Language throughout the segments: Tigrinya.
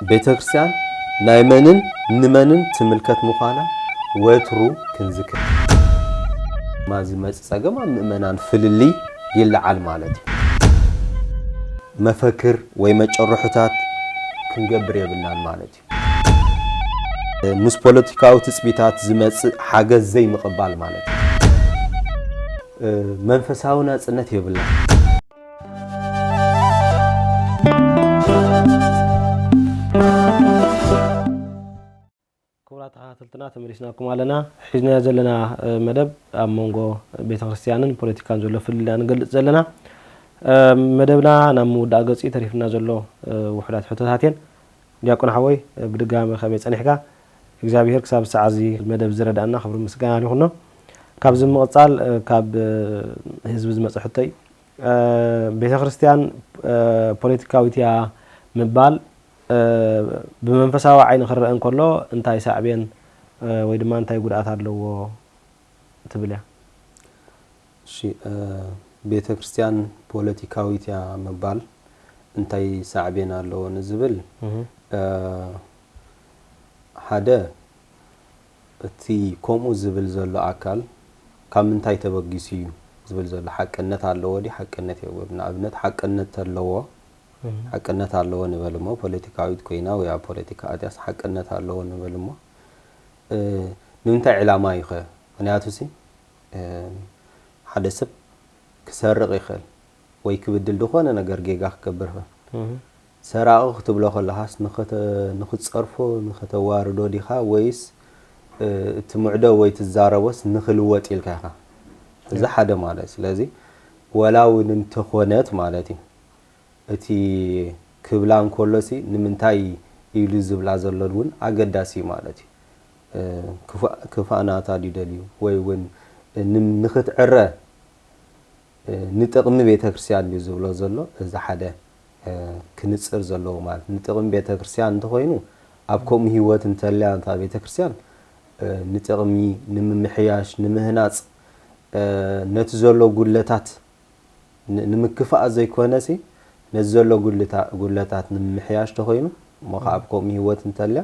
ቤተ ክርስቲያን ናይ መንን ንመንን ትምልከት ምዃና ወትሩ ክንዝክር። ማ ዝመጽእ ጸገም ኣብ ምእመናን ፍልልይ ይለዓል ማለት እዩ። መፈክር ወይ መጨረሑታት ክንገብር የብልናን ማለት እዩ። ምስ ፖለቲካዊ ትጽቢታት ዝመጽእ ሓገዝ ዘይምቕባል ማለት እዩ። መንፈሳዊ ናጽነት የብልና። ክቡራት ተኸታተልትና ተመሊስናኩም ኣለና። ሒዝናዮ ዘለና መደብ ኣብ መንጎ ቤተ ክርስቲያንን ፖለቲካን ዘሎ ፍልልይ ንገልጽ ዘለና። መደብና ናብ ምውዳእ ገጽ እዩ ተሪፍና ዘሎ ውሑዳት ሕቶታት እየን። ዲያቆን ሓወይ ብድጋሚ ከመይ ጸኒሕካ? እግዚኣብሔር ክሳብ ሰዓት እዚ መደብ ዝረዳእና ክብሪ ምስጋና ይኹኖ። ካብዚ ምቕጻል ካብ ህዝቢ ዝመጸ ሕቶ እዩ። ቤተ ክርስቲያን ፖለቲካዊት እያ ምባል ብመንፈሳዊ ዓይኒ ክረአ እንከሎ እንታይ ሳዕቤን ወይ ድማ እንታይ ጉድኣት ኣለዎ ትብል እያ? እሺ፣ ቤተ ክርስቲያን ፖለቲካዊት እያ ምባል እንታይ ሳዕቤን ኣለዎ ንዝብል ሓደ እቲ ከምኡ ዝብል ዘሎ ኣካል ካብ ምንታይ ተበጊሱ እዩ ዝብል ዘሎ ሓቅነት ኣለዎ ድዩ ሓቅነት የብሉን? ንኣብነት ሓቅነት ተለዎ ሓቅነት ኣለዎ ንበል እሞ ፖለቲካዊት ኮይና ወይ ኣብ ፖለቲካ ኣትያስ ሓቅነት ኣለዎ ንበል እሞ ንምንታይ ዕላማ እዩ ኸ? ምክንያቱ ሲ ሓደ ሰብ ክሰርቕ ይኽእል ወይ ክብድል ዝኾነ ነገር ጌጋ ክገብር ይኽእል። ሰራቒ ክትብሎ ከለኻስ ንኽትጸርፎ ንኽተዋርዶ ዲኻ ወይስ እቲ ምዕዶ ወይ ትዛረቦስ ንኽልወጥ ኢልካ ኢኻ? እዚ ሓደ ማለት ስለዚ ወላ እውን እንተኾነት ማለት እዩ እቲ ክብላ እንከሎሲ ንምንታይ ኢሉ ዝብላ ዘሎን እውን ኣገዳሲ እዩ ማለት እዩ። ክፋእ ናታ ድዩ ደልዩ ወይ እውን ንኽትዕረ ንጥቕሚ ቤተ ክርስቲያን ድዩ ዝብሎ ዘሎ? እዚ ሓደ ክንጽር ዘለዎ ማለት ንጥቕሚ ቤተ ክርስቲያን እንተኾይኑ ኣብ ከምኡ ህይወት እንተልያ እታ ቤተ ክርስቲያን ንጥቕሚ ንምምሕያሽ ንምህናጽ ነቲ ዘሎ ጉድለታት ንምክፋእ ዘይኮነሲ ነዚ ዘሎ ጉድለታት ንምምሕያሽ ተኾይኑ እሞ ከዓ ኣብ ከምኡ ህይወት እንተልያ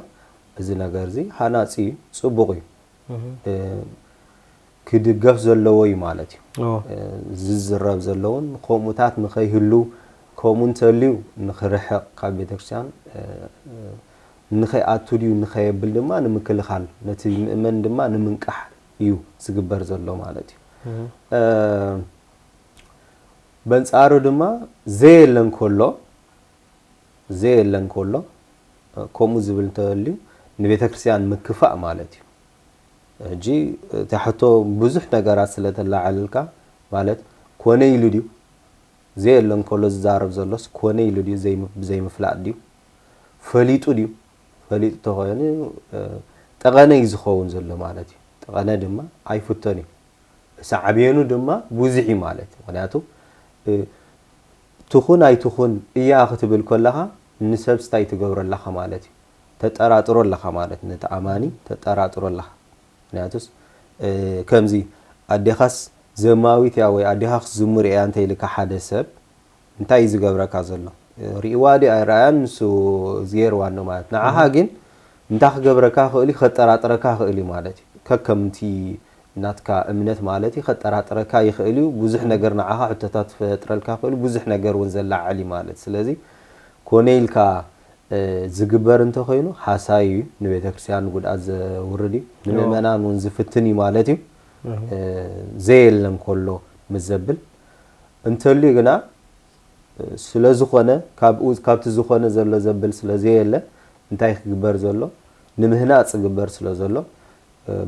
እዚ ነገር እዚ ሃናጺ እዩ፣ ጽቡቕ እዩ። ክድገፍ ዘለዎ እዩ ማለት እዩ። ዝዝረብ ዘለውን ከምኡታት ንኸይህሉ ከምኡ እንተልዩ ንኽርሕቕ ካብ ቤተክርስትያን ንኸይኣቱ ድዩ ንኸየብል ድማ ንምክልኻል ነቲ ምእመን ድማ ንምንቃሕ እዩ ዝግበር ዘሎ ማለት እዩ። በንጻሩ ድማ ዘየለ እንከሎ ዘየለ እንከሎ ከምኡ ዝብል እንተልዩ ንቤተክርስትያን ምክፋእ ማለት እዩ። ሕጂ እታ ሕቶ ብዙሕ ነገራት ስለ ተለዓዕልልካ ማለት ኮነ ኢሉ ድዩ ዘየለ እንከሎ ዝዛረብ ዘሎስ ኮነ ኢሉ ድዩ ብዘይምፍላጥ ድዩ ፈሊጡ ድዩ ፈሊጡ እንተኾይኑ ጠቐነ እዩ ዝኸውን ዘሎ ማለት እዩ። ጠቐነ ድማ ኣይፍቶን እዩ። ሳዕቤኑ ድማ ብዙሕ እዩ ማለት እዩ። ምክንያቱ ትኹን ኣይትኹን እያ ክትብል ከለኻ ንሰብስ እንታይ ትገብሮ ኣለኻ ማለት እዩ። ተጠራጥሮ ኣለኻ ማለት ነቲ ኣማኒ ተጠራጥሮ ኣለኻ። ምክንያቱስ ከምዚ ኣዴኻስ ዘማዊት እያ ወይ ኣዴኻስ ዝሙር እያ እንተ ኢልካ ሓደ ሰብ እንታይ እዩ ዝገብረካ ዘሎ? ሪእዋ ድዩ ኣይረኣያን ንሱ ዝገይርዋ ኣሎ ማለት ንዓኻ ግን እንታይ ክገብረካ ክእል እዩ ከጠራጥረካ ክእል እዩ ማለት እዩ። ከከምቲ ናትካ እምነት ማለት እዩ ከጠራጥረካ ይኽእል እዩ። ብዙሕ ነገር ንዓኻ ሕቶታት ክፈጥረልካ ክእል ብዙሕ ነገር እውን ዘላዕል እዩ ማለት ስለዚ ኮነ ኢልካ ዝግበር እንተኾይኑ ሃሳይ እዩ፣ ንቤተ ክርስቲያን ጉድኣት ዘውርድ እዩ፣ ንምእመናን እውን ዝፍትን እዩ ማለት እዩ። ዘየለ እንከሎ ምስ ዘብል እንተልዩ ግና ስለ ዝኾነ ካብኡ ካብቲ ዝኾነ ዘሎ ዘብል ስለ ዘየለ እንታይ ክግበር ዘሎ ንምህናፅ ዝግበር ስለ ዘሎ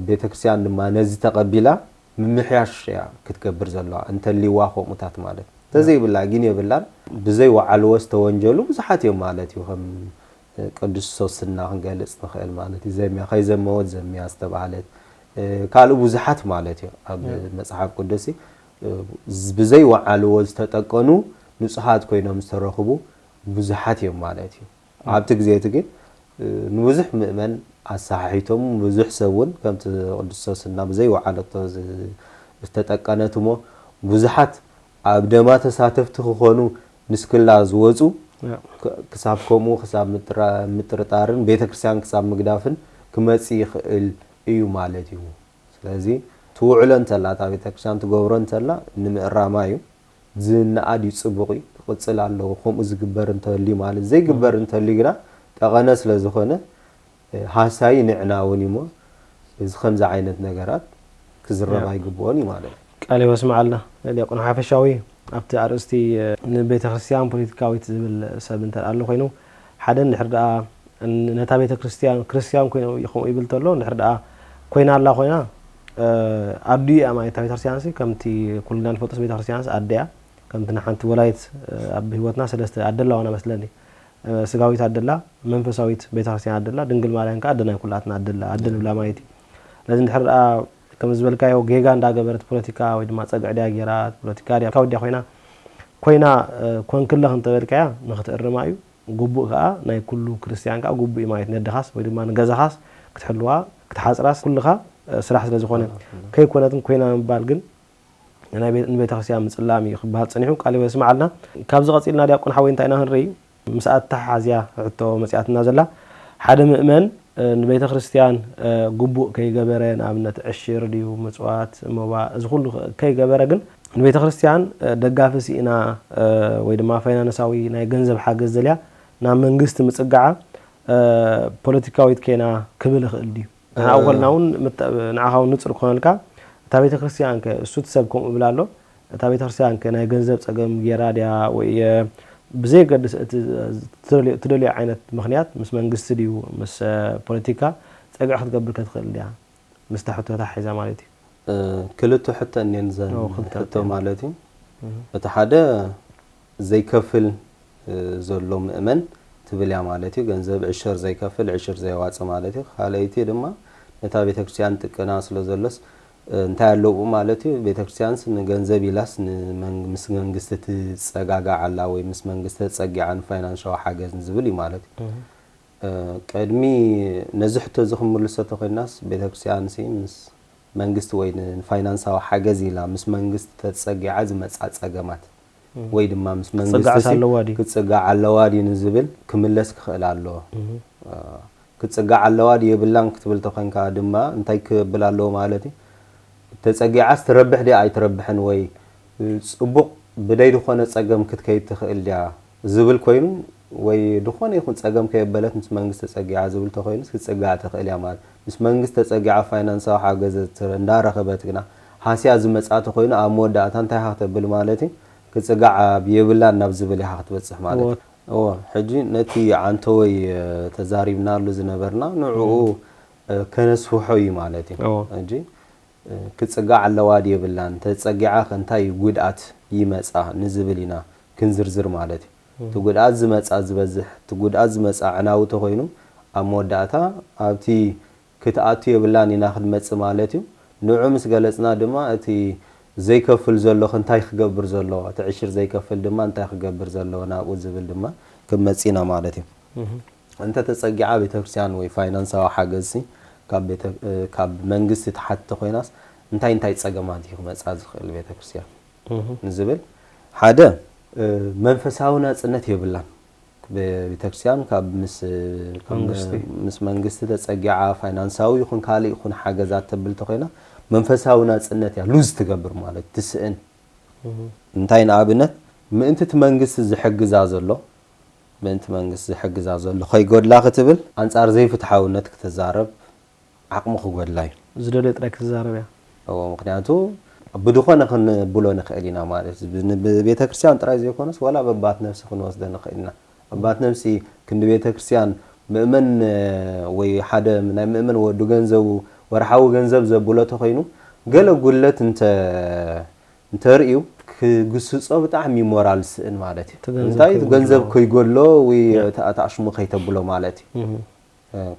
ቤተ ክርስቲያን ድማ ነዚ ተቐቢላ ምምሕያሽ እያ ክትገብር ዘለዋ እንተልይዋ ከምኡታት ማለት እንተዘይብላ ግን የብላን። ብዘይ ወዓልዎ ዝተወንጀሉ ብዙሓት እዮም ማለት እዩ ከም ቅዱስ ሶስና ክንገልፅ ንኽእል ማለት እዩ። ዘሚያ ከይዘመወት ዘሚያ ዝተባህለት ካልእ ብዙሓት ማለት እዩ ኣብ መፅሓፍ ቅዱስ ብዘይ ወዓልዎ ዝተጠቀኑ ንፁሃት ኮይኖም ዝተረኽቡ ብዙሓት እዮም ማለት እዩ። ኣብቲ ግዜ እቲ ግን ንብዙሕ ምእመን ኣሰሓሒቶም ብዙሕ ሰብ እውን ከምቲ ቅዱስ ሶስና ብዘይ ወዓለቶ ዝተጠቀነት እሞ ብዙሓት ኣብ ደማ ተሳተፍቲ ክኾኑ ንስክላ ዝወፁ ክሳብ ከምኡ ክሳብ ምጥርጣርን ቤተክርስትያን ክሳብ ምግዳፍን ክመጽእ ይኽእል እዩ ማለት እዩ። ስለዚ ትውዕሎ እንተላ እታ ቤተክርስትያን ትገብሮ እንተላ ንምእራማ እዩ። ዝነኣድ እዩ፣ ጽቡቕ እዩ፣ ክቕጽል ኣለዎ። ከምኡ ዝግበር እንተልዩ ማለት ዘይግበር እንተልዩ ግና ጠቐነ ስለ ዝኾነ ሃሳይ ንዕና እውን እዩ እሞ እዚ ከምዚ ዓይነት ነገራት ክዝረብ ኣይግብኦን እዩ ማለት እዩ። ቃል ይወስምዓልና ዲያቆን ሓፈሻዊ ኣብቲ ኣርእስቲ ንቤተ ክርስቲያን ፖለቲካዊት ዝብል ሰብ እንተ ኣሎ ኮይኑ ሓደ እንድሕር ደኣ ነታ ቤተ ክርስቲያን ክርስቲያን ኮይነ ከምኡ ይብል ተሎ እንድሕር ደኣ ኮይና ኣላ ኮይና ኣዱ እያ ማለት ቤተ ክርስቲያን ሲ ከምቲ ኩልና ንፈልጦስ ቤተ ክርስቲያን ኣደ እያ ከምቲ ንሓንቲ ወላይት ኣብ ህይወትና ሰለስተ ኣደ ኣለዋና መስለኒ ስጋዊት ኣደላ መንፈሳዊት ቤተክርስትያን ኣደላ ድንግል ማርያም ከኣ ኣደናይ ኩላትና ኣደላ ኣደ ንብላ ማለት እዩ ስለዚ እንድሕር ደኣ ከም ዝበልካዮ ጌጋ እንዳገበረት ፖለቲካ ወይ ድማ ጸግዕ ድያ ጌራ ፖለቲካ ድያ ካው ድያ ኮይና ኮይና ኮንክለ ክንተበልካያ ንክትእርማ እዩ ግቡእ ከኣ ናይ ኩሉ ክርስትያን ከኣ ግቡእ እዩ ማለት ነድኻስ ወይ ድማ ንገዛኻስ ክትሕልዋ ክትሓጽራስ ኩልኻ ስራሕ ስለ ዝኾነ ከይኮነትን ኮይና ምባል ግን ንቤተክርስትያን ምጽላም እዩ ክበሃል ጸኒሑ ቃል ይስምዓልና ካብዚ ቀጺልና ዲያቆን ሓወይ እንታይ ኢና ክንርኢ ምስ ኣተሓሓዝያ ሕቶ መጺኣትና ዘላ ሓደ ምእመን ንቤተ ክርስቲያን ግቡእ ከይገበረ ንኣብነት ዕሽር ድዩ ምጽዋት ሞባ እዚ ኩሉ ከይገበረ ግን ንቤተ ክርስቲያን ደጋፊ ስኢና ወይ ድማ ፋይናንሳዊ ናይ ገንዘብ ሓገዝ ዘልያ ናብ መንግስቲ ምጽጋዓ ፖለቲካዊት ከይና ክብል ይኽእል ድዩ ንዓኡ ከልና እውን ንዓኻ እውን ንጹር ክኾነልካ እታ ቤተ ክርስቲያን ከ እሱ እቲ ሰብ ከምኡ ይብል ኣሎ እታ ቤተ ክርስቲያን ከ ናይ ገንዘብ ጸገም ጌራ ድያ ወይ ብዘየገድስ እቲ ትደልዮ ዓይነት ምኽንያት ምስ መንግስቲ ድዩ ምስ ፖለቲካ ጸግዒ ክትገብር ከትኽእል ድያ ምስታ ሕቶ ተታሒዛ ማለት እዩ ክልተ ሕቶ እኔን ዘን ሕቶ ማለት እዩ እቲ ሓደ ዘይከፍል ዘሎ ምእመን ትብል እያ ማለት እዩ። ገንዘብ ዕሽር ዘይከፍል ዕሽር ዘየዋጽእ ማለት እዩ። ካልኣይቲ ድማ ነታ ቤተክርስትያን ጥቅና ስለ ዘሎስ እንታይ ኣለዎ ማለት እዩ። ቤተክርስትያንስ ንገንዘብ ኢላስ ምስ መንግስቲ ትጸጋጋዕ ኣላ ወይ ምስ መንግስቲ ተጸጊዓ ንፋይናንሻዊ ሓገዝ ዝብል እዩ ማለት እዩ። ቅድሚ ነዚ ሕቶ እዚ ክንምልሶ ተኮይናስ ቤተክርስትያንሲ ምስ መንግስቲ ወይ ንፋይናንሳዊ ሓገዝ ኢላ ምስ መንግስቲ ተጸጊዓ ዝመጻ ጸገማት ወይ ድማ ምስ መንግስቲ ክጽጋዕ ኣለዋ ድዩ ንዝብል ክምለስ ክኽእል ኣለዎ። ክጽጋዕ ኣለዋ ድዩ የብላን ክትብል ተኮንካ ድማ እንታይ ክብል ኣለዎ ማለት እዩ። ተጸጊዓስ ትረብሕ ድያ ኣይትረብሕን ወይ ጽቡቕ ብደይ ዝኾነ ጸገም ክትከይድ ትኽእል ድያ ዝብል ኮይኑ ወይ ዝኾነ ይኹን ጸገም ከየበለት ምስ መንግስቲ ተጸጊዓ ዝብል ተኮይኑስ ክትጽጋዕ ትኽእል እያ ማለት ምስ መንግስቲ ተጸጊዓ ፋይናንሳዊ ሓገዝ እንዳረኸበት ግና ሃስያ ዝመጽኣ ተኮይኑ ኣብ መወዳእታ እንታይ ኢኻ ክተብል ማለት እዩ ክትጽጋዕ ኣብ የብላን ናብ ዝብል ኢኻ ክትበጽሕ ማለት እዩ። እወ ሕጂ ነቲ ዓንተወይ ተዛሪብናሉ ዝነበርና ንዕኡ ከነስፍሖ እዩ ማለት እዩ። ሕጂ ክትጽጋዕ ኣለዋ ድዩ የብላን? እንተጸጊዓ ከ እንታይ ጉድኣት ይመጻ ንዝብል ኢና ክንዝርዝር ማለት እዩ። እቲ ጉድኣት ዝመጻ ዝበዝሕ፣ እቲ ጉድኣት ዝመጻ ዕናዊ ተኾይኑ ኣብ መወዳእታ ኣብቲ ክትኣቱ የብላን ኢና ክንመጽእ ማለት እዩ። ንዑ ምስ ገለጽና ድማ እቲ ዘይከፍል ዘሎ ከ እንታይ ክገብር ዘለዎ፣ እቲ ዕሽር ዘይከፍል ድማ እንታይ ክገብር ዘለዎ ናብኡ ዝብል ድማ ክንመጽእ ኢና ማለት እዩ። እንተ ተጸጊዓ ቤተክርስትያን ወይ ፋይናንሳዊ ሓገዝሲ ካብ ቤተ ካብ መንግስቲ ትሓቲ ተኮይናስ እንታይ እንታይ ጸገማት እዩ ክመጻ ዝኽእል ቤተክርስትያን ንዝብል ሓደ መንፈሳዊ ናጽነት የብላን ቤተክርስትያን ካብ ምስ ካብ መንግስቲ። ምስ መንግስቲ ተጸጊዓ ፋይናንሳዊ ይኹን ካልእ ይኹን ሓገዛት ተብል ተኮይና መንፈሳዊ ናጽነት እያ ሉዝ ትገብር ማለት ትስእን እንታይ ንኣብነት ምእንቲ እቲ መንግስቲ ዝሕግዛ ዘሎ ምእንቲ መንግስቲ ዝሕግዛ ዘሎ ከይጎድላ ክትብል ኣንጻር ዘይፍትሓውነት ክትዛረብ ዓቕሚ ክጎድላ እዩ። ዝደልዮ ጥራይ ክትዛረብ እያ። እዎ ምኽንያቱ ብድኾነ ክንብሎ ንኽእል ኢና ማለት እዩ። ብቤተ ክርስቲያን ጥራይ ዘይኮነስ ዋላ በባት ነፍሲ ክንወስዶ ንኽእል ኢና። በባት ነፍሲ ክንዲ ቤተ ክርስቲያን ምእመን ወይ ሓደ ናይ ምእመን ወዱ ገንዘቡ ወርሓዊ ገንዘብ ዘብሎ ተኾይኑ ገለ ጉድለት እንተ እንተርእዩ ክግስጾ ብጣዕሚ ሞራል ዝስእን ማለት እዩ። እንታይ ገንዘብ ከይጎድሎ ወይ ኣታኣሽሙ ከይተብሎ ማለት እዩ።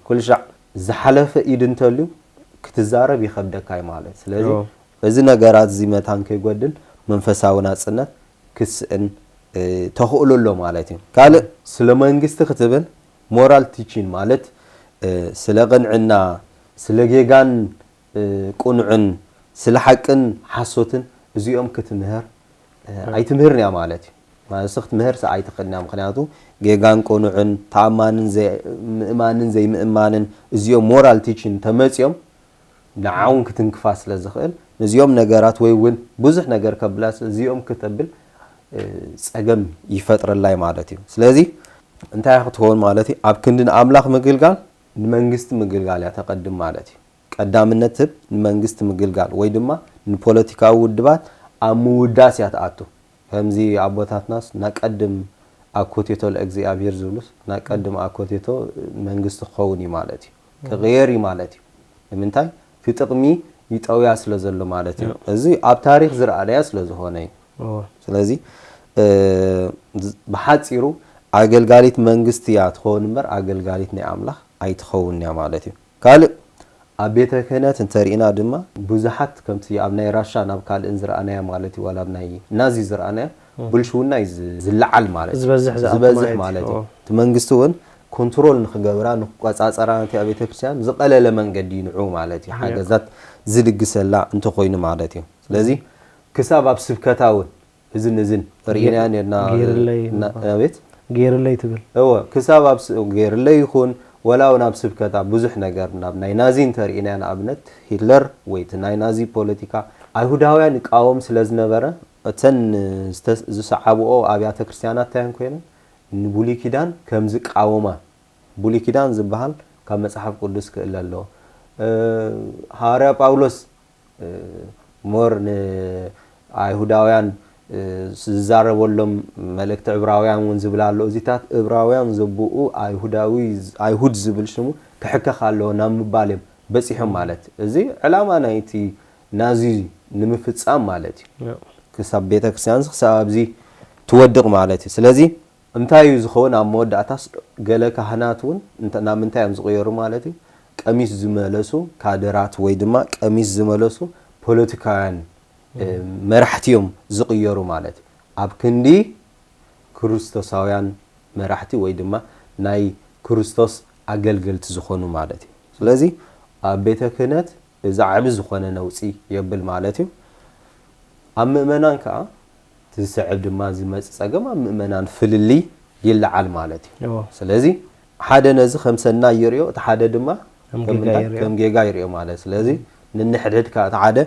ኩልሻዕ ዝሓለፈ ኢድ እንተልዩ ክትዛረብ ይኸብደካ እዩ ማለት። ስለዚ እዚ ነገራት እዚ መታን ከይጎድል መንፈሳዊ ናጽነት ክስእን ተኽእሎ ኣሎ ማለት እዩ። ካልእ ስለ መንግስቲ ክትብል ሞራል ቲቺን ማለት ስለ ቅንዕና፣ ስለ ጌጋን ቅኑዕን፣ ስለ ሓቅን ሓሶትን እዚኦም ክትምህር ኣይትምህርን እያ ማለት እዩ። ማለት ንስኺ ክትምህር ሰ ኣይትኽእልን እያ። ምኽንያቱ ጌጋን ቅኑዕን፣ ተኣማንን ዘይ-፣ ምእማንን ዘይምእማንን፣ እዚኦም ሞራል ቲችን ተመጺኦም ንዓውን ክትንክፋ ስለ ዝኽእል፣ ነዚኦም ነገራት ወይ እውን ብዙሕ ነገር ከብላ ስለ፣ እዚኦም ክተብል፣ እ፣ ጸገም ይፈጥረላይ ማለት እዩ። ስለዚ እንታይ ክትኸውን ማለት እዩ? ኣብ ክንዲ ንኣምላኽ ምግልጋል፣ ንመንግስቲ ምግልጋል እያ ተቐድም ማለት እዩ። ቀዳምነት ትህብ ንመንግስቲ ምግልጋል ወይ ድማ ንፖለቲካዊ ውድባት ኣብ ምውዳስ እያ ትኣቱ። ከምዚ ኣቦታትናስ ናቀድም ኣኮቴቶ ለእግዚኣብሔር ዝብሉስ፣ ናቀድም ኣኮቴቶ መንግስቲ ክኸውን እዩ ማለት እዩ። ክቕየር እዩ ማለት እዩ። ንምንታይ? እቲ ጥቕሚ ይጠውያ ስለ ዘሎ ማለት እዩ። እዎ። እዚ ኣብ ታሪኽ ዝረኣናዮ ስለ ዝኾነ እዩ። እዎ። ስለዚ፣ እ፣ ዝ-፣ ብሓጺሩ ኣገልጋሊት መንግስቲ እያ ትኸውን እምበር ኣገልጋሊት ናይ ኣምላኽ ኣይትኸውን እያ ማለት እዩ። ካልእ ኣብ ቤተ ክህነት እንተሪእና ድማ ብዙሓት ከምቲ ኣብ ናይ ራሻ ናብ ካልእን ዝረኣናያ ማለት እዩ፣ ዋላ ኣብ ናይ ናዚ ዝረኣናያ እም። ብልሽውና እዩ ዝ-፣ ዝለዓል ማለት እዩ። ዝበዝሕ ዝኣቱ ዝበዝሕ ማለት ማለት እዩ። እዩ። እቲ መንግስቲ እውን ኮንትሮል ንኽገብራ ንክቆጻጸራ ነቲ ኣብ ቤተ ክርስቲያን ዝቐለለ መንገዲ እዩ ንዑ ማለት እዩ። እያ። ሓገዛት ዝልግሰላ እንተኾይኑ ማለት እዩ። ስለዚ ክሳብ ኣብ ስብከታ እውን እዝን እዝን ርኢናያ ጌ-፣ ነርና ጌርለይ እና-፣ ምዃን። ኣቤት? ጌርለይ ትብል። እወ፣ ክሳብ ኣብ ስ-፣ ጌርለይ ይኹን፣ ወላ እውን ኣብ ስብከታ ብዙሕ ነገር ናብ ናይ ናዚ እንተርኢናያ፣ ንኣብነት ሂትለር ወይ እቲ ናይ ናዚ ፖለቲካ ኣይሁዳውያን ይቃወም ስለ ዝነበረ፣ እተን ዝተ-፣ ዝሰዓብኦ ኣብያተ ክርስቲያናት እንታይ ኮይነን? ንብሉይ ኪዳን ከም ዝቃወማ፣ ብሉይ ኪዳን ዝበሃል ካብ መጽሓፍ ቅዱስ ክእለ ኣለዎ። እ፣ ሃዋርያ ጳውሎስ፣ እ፣ ሞር ንኣይሁዳውያን፣ እ፣ ዝዛረበሎም መልእክቲ ዕብራውያን እውን ዝብል ኣሎ። እዚታት ዕብራውያን ዘብኡ ኣይሁዳዊ፣ ኣይሁድ ዝብል ሽሙ ክሕከኽ ኣለዎ ናብ ምባል እዮም በጺሖም ማለት። እዚ ዕላማ ናይቲ ናዚ ንምፍጻም ማለት እዩ። ያው። ክሳብ ቤተ ክርስቲያን ክሳብ ኣብዚ ትወድቕ ማለት እዩ። ስለዚ እንታይ እዩ ዝኸውን? ኣብ መወዳእታስ ገለ ካህናት እውን እንተ-፣ ናብ ምንታይ እዮም ዝቕየሩ ማለት እዩ? ቀሚስ ዝመለሱ ካድራት ወይ ድማ ቀሚስ ዝመለሱ ፖለቲካውያን፣ እ፣ መራሕቲ እዮም ዝቕየሩ ማለት እዩ። ኣብ ክንዲ ክርስቶሳውያን መራሕቲ ወይ ድማ ናይ ክርስቶስ ኣገልገልቲ ዝኾኑ ማለት እዩ። ስለዚ ኣብ ቤተ ክህነት እዚ ዓቢ ዝኾነ ነውጺ የብል ማለት እዩ። ኣብ ምእመናን ከኣ እቲ ዝስዕብ ድማ ዝመጽእ ጸገም ኣብ ምእመናን ፍልልይ ይለዓል ማለት እዩ። እዎ። ስለዚ ሓደ ነዚ ከም ሰናይ ይርእዮ፣ እቲ ሓደ ድማ ከም ከም ጌጋ እንታይ? ይርእዮ። ከም ጌጋ ይርእዮ ማለት። ስለዚ ንንሕድሕድ ከኣ እቲ ሓደ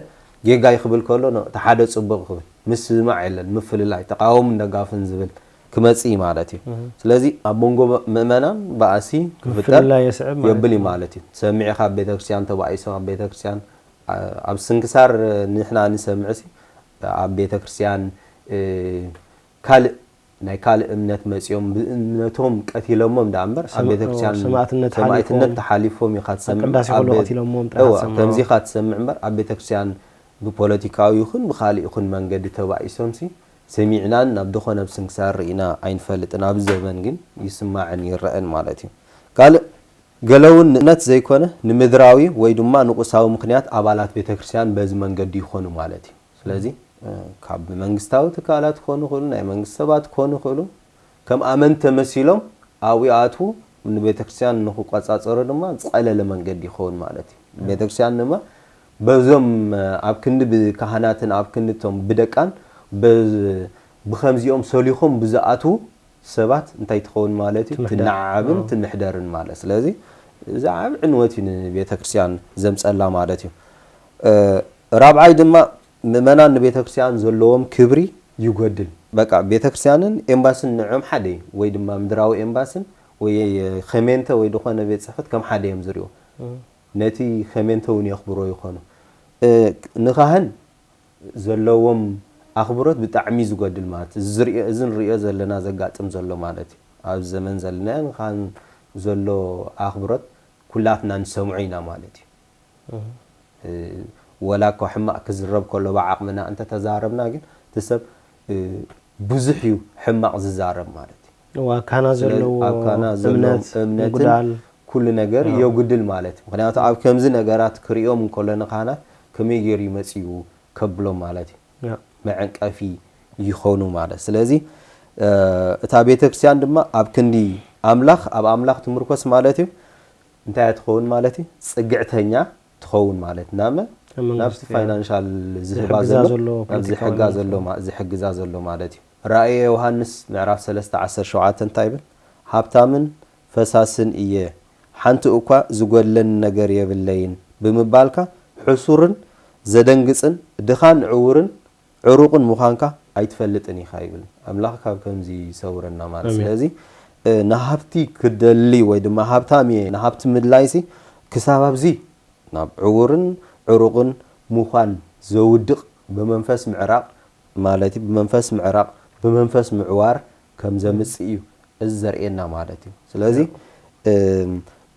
ጌጋ ይኽብል ከሎ፣ ኖ፣ እቲ ሓደ ጽቡቕ ይኽብል። ምስምማዕ የለን፣ ምፍልላይ፣ ተቃወምን ደጋፍን ዝብል ክመጽእ እዩ ማለት እዩ። እህ። ስለዚ ኣብ መንጎ ምእመናን ባእሲ ክፍጠር ምፍልላይ የስዕብ ማለት የብል እዩ እዩ። ማለት እዩ። ትሰምዕ ኢኻ ኣብ ቤተክርስትያን ተባኢሶም ኣብ ቤተክርስትያን፣ ኣ-፣ ኣብ ስንክሳር ንሕና ንሰምዕሲ ኣብ ቤተክርስትያን፣ እ፣ ካልእ ናይ ካልእ እምነት መጺኦም ብእምነቶም ቀቲሎሞም ደኣ እምበር ኣብ ሰማ-፣ ቤተክርስትያን ሰማእትነት ሰማእትነት ሓሊፎም፣ ተሓሊፎም ኢኻ ኣብ ትሰምዕ። ቅዳሴ ኣብ ከሎ ቤት-፣ ቀቲሎሞም ጥራሕ እዋ፣ ትሰምዖ። ከምዚ ኢኻ ትሰምዕ እምበር ኣብ ቤተክርስትያን ብፖለቲካዊ ይኹን ብኻልእ ይኹን መንገዲ ተባኢሶምሲ ሰሚዕናን ናብ ዝኾነ ኣብ ስንክሳር ርኢና ኣይንፈልጥን። ኣብዚ ዘመን ግን ይስማዕን ይረኣን ማለት እዩ። ካልእ ገለ እውን ንእምነት ዘይኮነ ንምድራዊ ወይ ድማ ንቁሳዊ ምኽንያት ኣባላት ቤተክርስትያን በዚ መንገዲ ይኾኑ ማለት እዩ። ስለዚ፣ እ፣ ካብ መንግስታዊ ትካላት ክኾኑ ይኽእሉ፣ ናይ መንግስቲ ሰባት ክኾኑ ይኽእሉ፣ ከም ኣመንቲ ተመሲሎም ኣብኡ ይኣትዉ፣ ንቤተክርስትያን ንኽቆጻጸሩ ድማ ዝቐለለ መንገዲ ይኸውን ማለት እዩ። እም። ቤተክርስትያን ድማ በዞም፣ እ፣ ኣብ ክንዲ ብካህናትን ኣብ ክንዲ እቶም ብደቃን በ-፣ ብኸምዚኦም ሰሊኾም ብዝኣትዉ ሰባት እንታይ ትኸውን ማለት እዩ? ትምሕደር። ትነዓዕብን አዎ። ትምሕደርን ማለት። ስለዚ እዚ ዓቢ ዕንወት እዩ ንቤተክርስትያን ዘምጸላ ማለት እዩ። እ፣ ራብዓይ ድማ ምእመናን ንቤተክርስትያን ዘለዎም ክብሪ ይጎድል። በቃ ቤተክርስትያንን ኤምባስን ንዕኦም ሓደ እዩ፣ ወይ ድማ ምድራዊ ኤምባስን ወይ ኸሜንተ ወይ ዝኾነ ቤት ጽሕፈት ከም ሓደ እዮም ዝርእዩ። እም። ነቲ ኸሜንተ እውን የኽብሮ ይኾኑ። እ፣ ንኻህን ዘለዎም ኣኽብሮት ብጣዕሚ ዝጎድል ማለት፣ እዚ ዝርእዮ፣ እዚ ንርእዮ ዘለና ዘጋጥም ዘሎ ማለት እዩ። ኣብ ዘመን ዘለና ንኻህን ዘሎ ኣኽብሮት ኩላትና ንሰምዖ ኢና ማለት እዩ። እህ። እ፣ ወላ እኳ ሕማቕ ክዝረብ ከሎ ብዓቕምና እንተተዛረብና ግን እቲ ሰብ፣ እ፣ ብዙሕ እዩ ሕማቕ ዝዛረብ ማለት እዩ። እዋ፣ ኣብ ካህናት ስለዚ ዘለዎ ኣብ ካህናት ዘለዎም እምነት፣ እምነትን ምጉዳል። ኩሉ ነገር አዎ። የጉድል ማለት እዩ። ምኽንያቱ ኣብ ከምዚ ነገራት ክርእዮም እንከሎ ንካህናት ከመይ ገይሩ እዩ መጺኡ ከብሎም ማለት እዩ። ያ። መዐንቀፊ ይኾኑ ማለት። ስለዚ፣ እ፣ እታ ቤተክርስትያን ድማ ኣብ ክንዲ ኣምላኽ፣ ኣብ ኣምላኽ ትምርኮስ ማለት እዩ። እንታይ እያ ትኸውን ማለት እዩ? ጽግዕተኛ ትኸውን ማለት። ናብ መን? ናብ መንግስቲ፣ ናብቲ ያ። ፋይናንሻል ዝህባ ዝሕግዛ ዘሎ፣ ዘሎ፣ ናብዚ ፖለቲካዊ ሕጋ ማለት ዘሎ እዩ። ማ-፣ ዝሕግዛ ዘሎ ማለት እዩ። ራእየ ዮሃንስ ምዕራፍ ሰለስተ ዓሰርተ ሸውዓተ እንታይ ይብል? ሃብታምን ፈሳስን እየ፣ ሓንቲ እኳ ዝጎድለኒ ነገር የብለይን ብምባልካ ሕሱርን ዘደንግጽን ድኻን ዕውርን ዕሩቕን ምዃንካ ኣይትፈልጥን ኢኻ ይብል። ኣምላኽ ካብ ከምዚ ይሰውረና ማለት። ኣሜን። ስለዚ፣ እ፣ ንሃብቲ ክደሊ ወይ ድማ ሃብታም እየ፣ ንሃብቲ ምድላይሲ ክሳብ ኣብዚ ናብ ዕውርን ዕሩቕን ምዃን ዘውድቕ ብመንፈስ ምዕራቕ ማለት እዩ። ብመንፈስ ምዕራቕ፣ ብመንፈስ ምዕዋር ከም ዘምጽእ እዩ እዚ ዘርእየና ማለት እዩ። ስለዚ፣ እም፣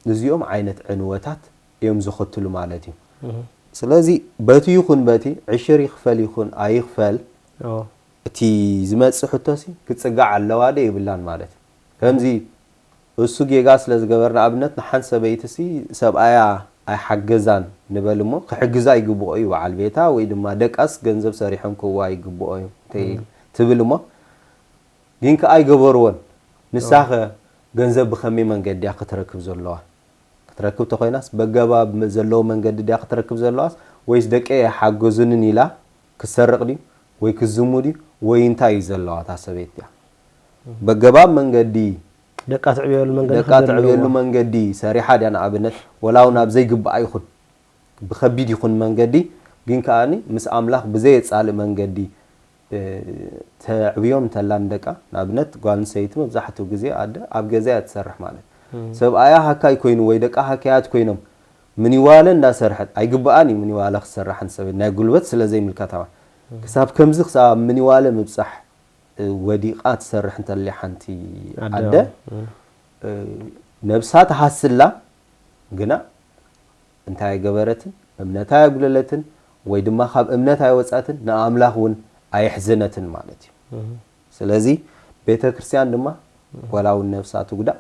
እዚኦም ዓይነት ዕንወታት እዮም ዘኸትሉ ማለት እዩ። እህ። ስለዚ በቲ ይኹን በቲ ዕሽር ይኽፈል ይኹን ኣይኽፈል፣ ኦ። እቲ ዝመጽእ ሕቶሲ ክጽጋዕ ኣለዋ ዶ የብላን ማለት እዩ። ከምዚ እሱ ጌጋ ስለ ዝገበር፣ ንኣብነት ንሓንቲ ሰበይትሲ ሰብኣያ ኣይሓገዛን ንበል እሞ፣ ክሕግዛ ይግብኦ እዩ በዓል ቤታ፣ ወይ ድማ ደቃስ ገንዘብ ሰሪሖም ክህዋ ይግብኦ እዩ እንተ እም። ትብል እሞ፣ ግን ከኣ ኣይገበርዎን። ንሳኸ ኦ። ገንዘብ ብኸመይ መንገዲ እያ ክትረክብ ዘለዋ? ክትረክብ ተኾይናስ በገባብ ዘለዎ መንገዲ ድያ ክትረክብ ዘለዋስ፣ ወይስ ደቀይ ኣይሓገዙንን ኢላ ክትሰርቕ ድዩ ወይ ክትዝሙ ድዩ ወይ እንታይ እዩ ዘለዋ እታ ሰበይቲ እያ? በገባብ መንገዲ ደቃ ትዕብየሉ መንገዲ ደቃ ክትደሊ ትዕብየሉ ኣለዋ። መንገዲ ሰሪሓ ድያ ንኣብነት ወላ እውን ኣብ ዘይግባኣ ይኹን ብኸቢድ ይኹን መንገዲ ግን ከኣኒ ምስ ኣምላኽ ብዘየጻልእ መንገዲ እ፣ ተዕብዮም እንተላ ንደቃ፣ ንኣብነት ጓል ኣንስተይቲ መብዛሕትኡ ግዜ ኣደ ኣብ ገዛ እያ ትሰርሕ ማለት። እም። ሰብኣያ ሃካይ ኮይኑ ወይ ደቃ ሃካያት ኮይኖም ምኒዋለ እንዳሰርሐት፣ ኣይግብኣን እዩ ምኒዋለ ክትሰርሕ ሓንቲ ሰበይቲ፣ ናይ ጉልበት ስለ ዘይምልከታ። እም። ክሳብ ከምዚ ክሳብ ምኒዋለ ምብጻሕ፣ እ፣ ወዲቓ ትሰርሕ እንተልያ ሓንቲ ኣደ፣ ኣደ፣ እም። እ፣ ነብሳ ትሃስላ ግና እንታይ ኣይገበረትን፣ እምነታ ኣየጉደለትን፣ ወይ ድማ ካብ እምነት ኣይወጻትን፣ ንኣምላኽ እውን ኣየሕዘነትን ማለት እዩ። እህ። ስለዚ ቤተ ክርስቲያን ድማ ዋላ እውን ነብሳ ትጉዳእ፣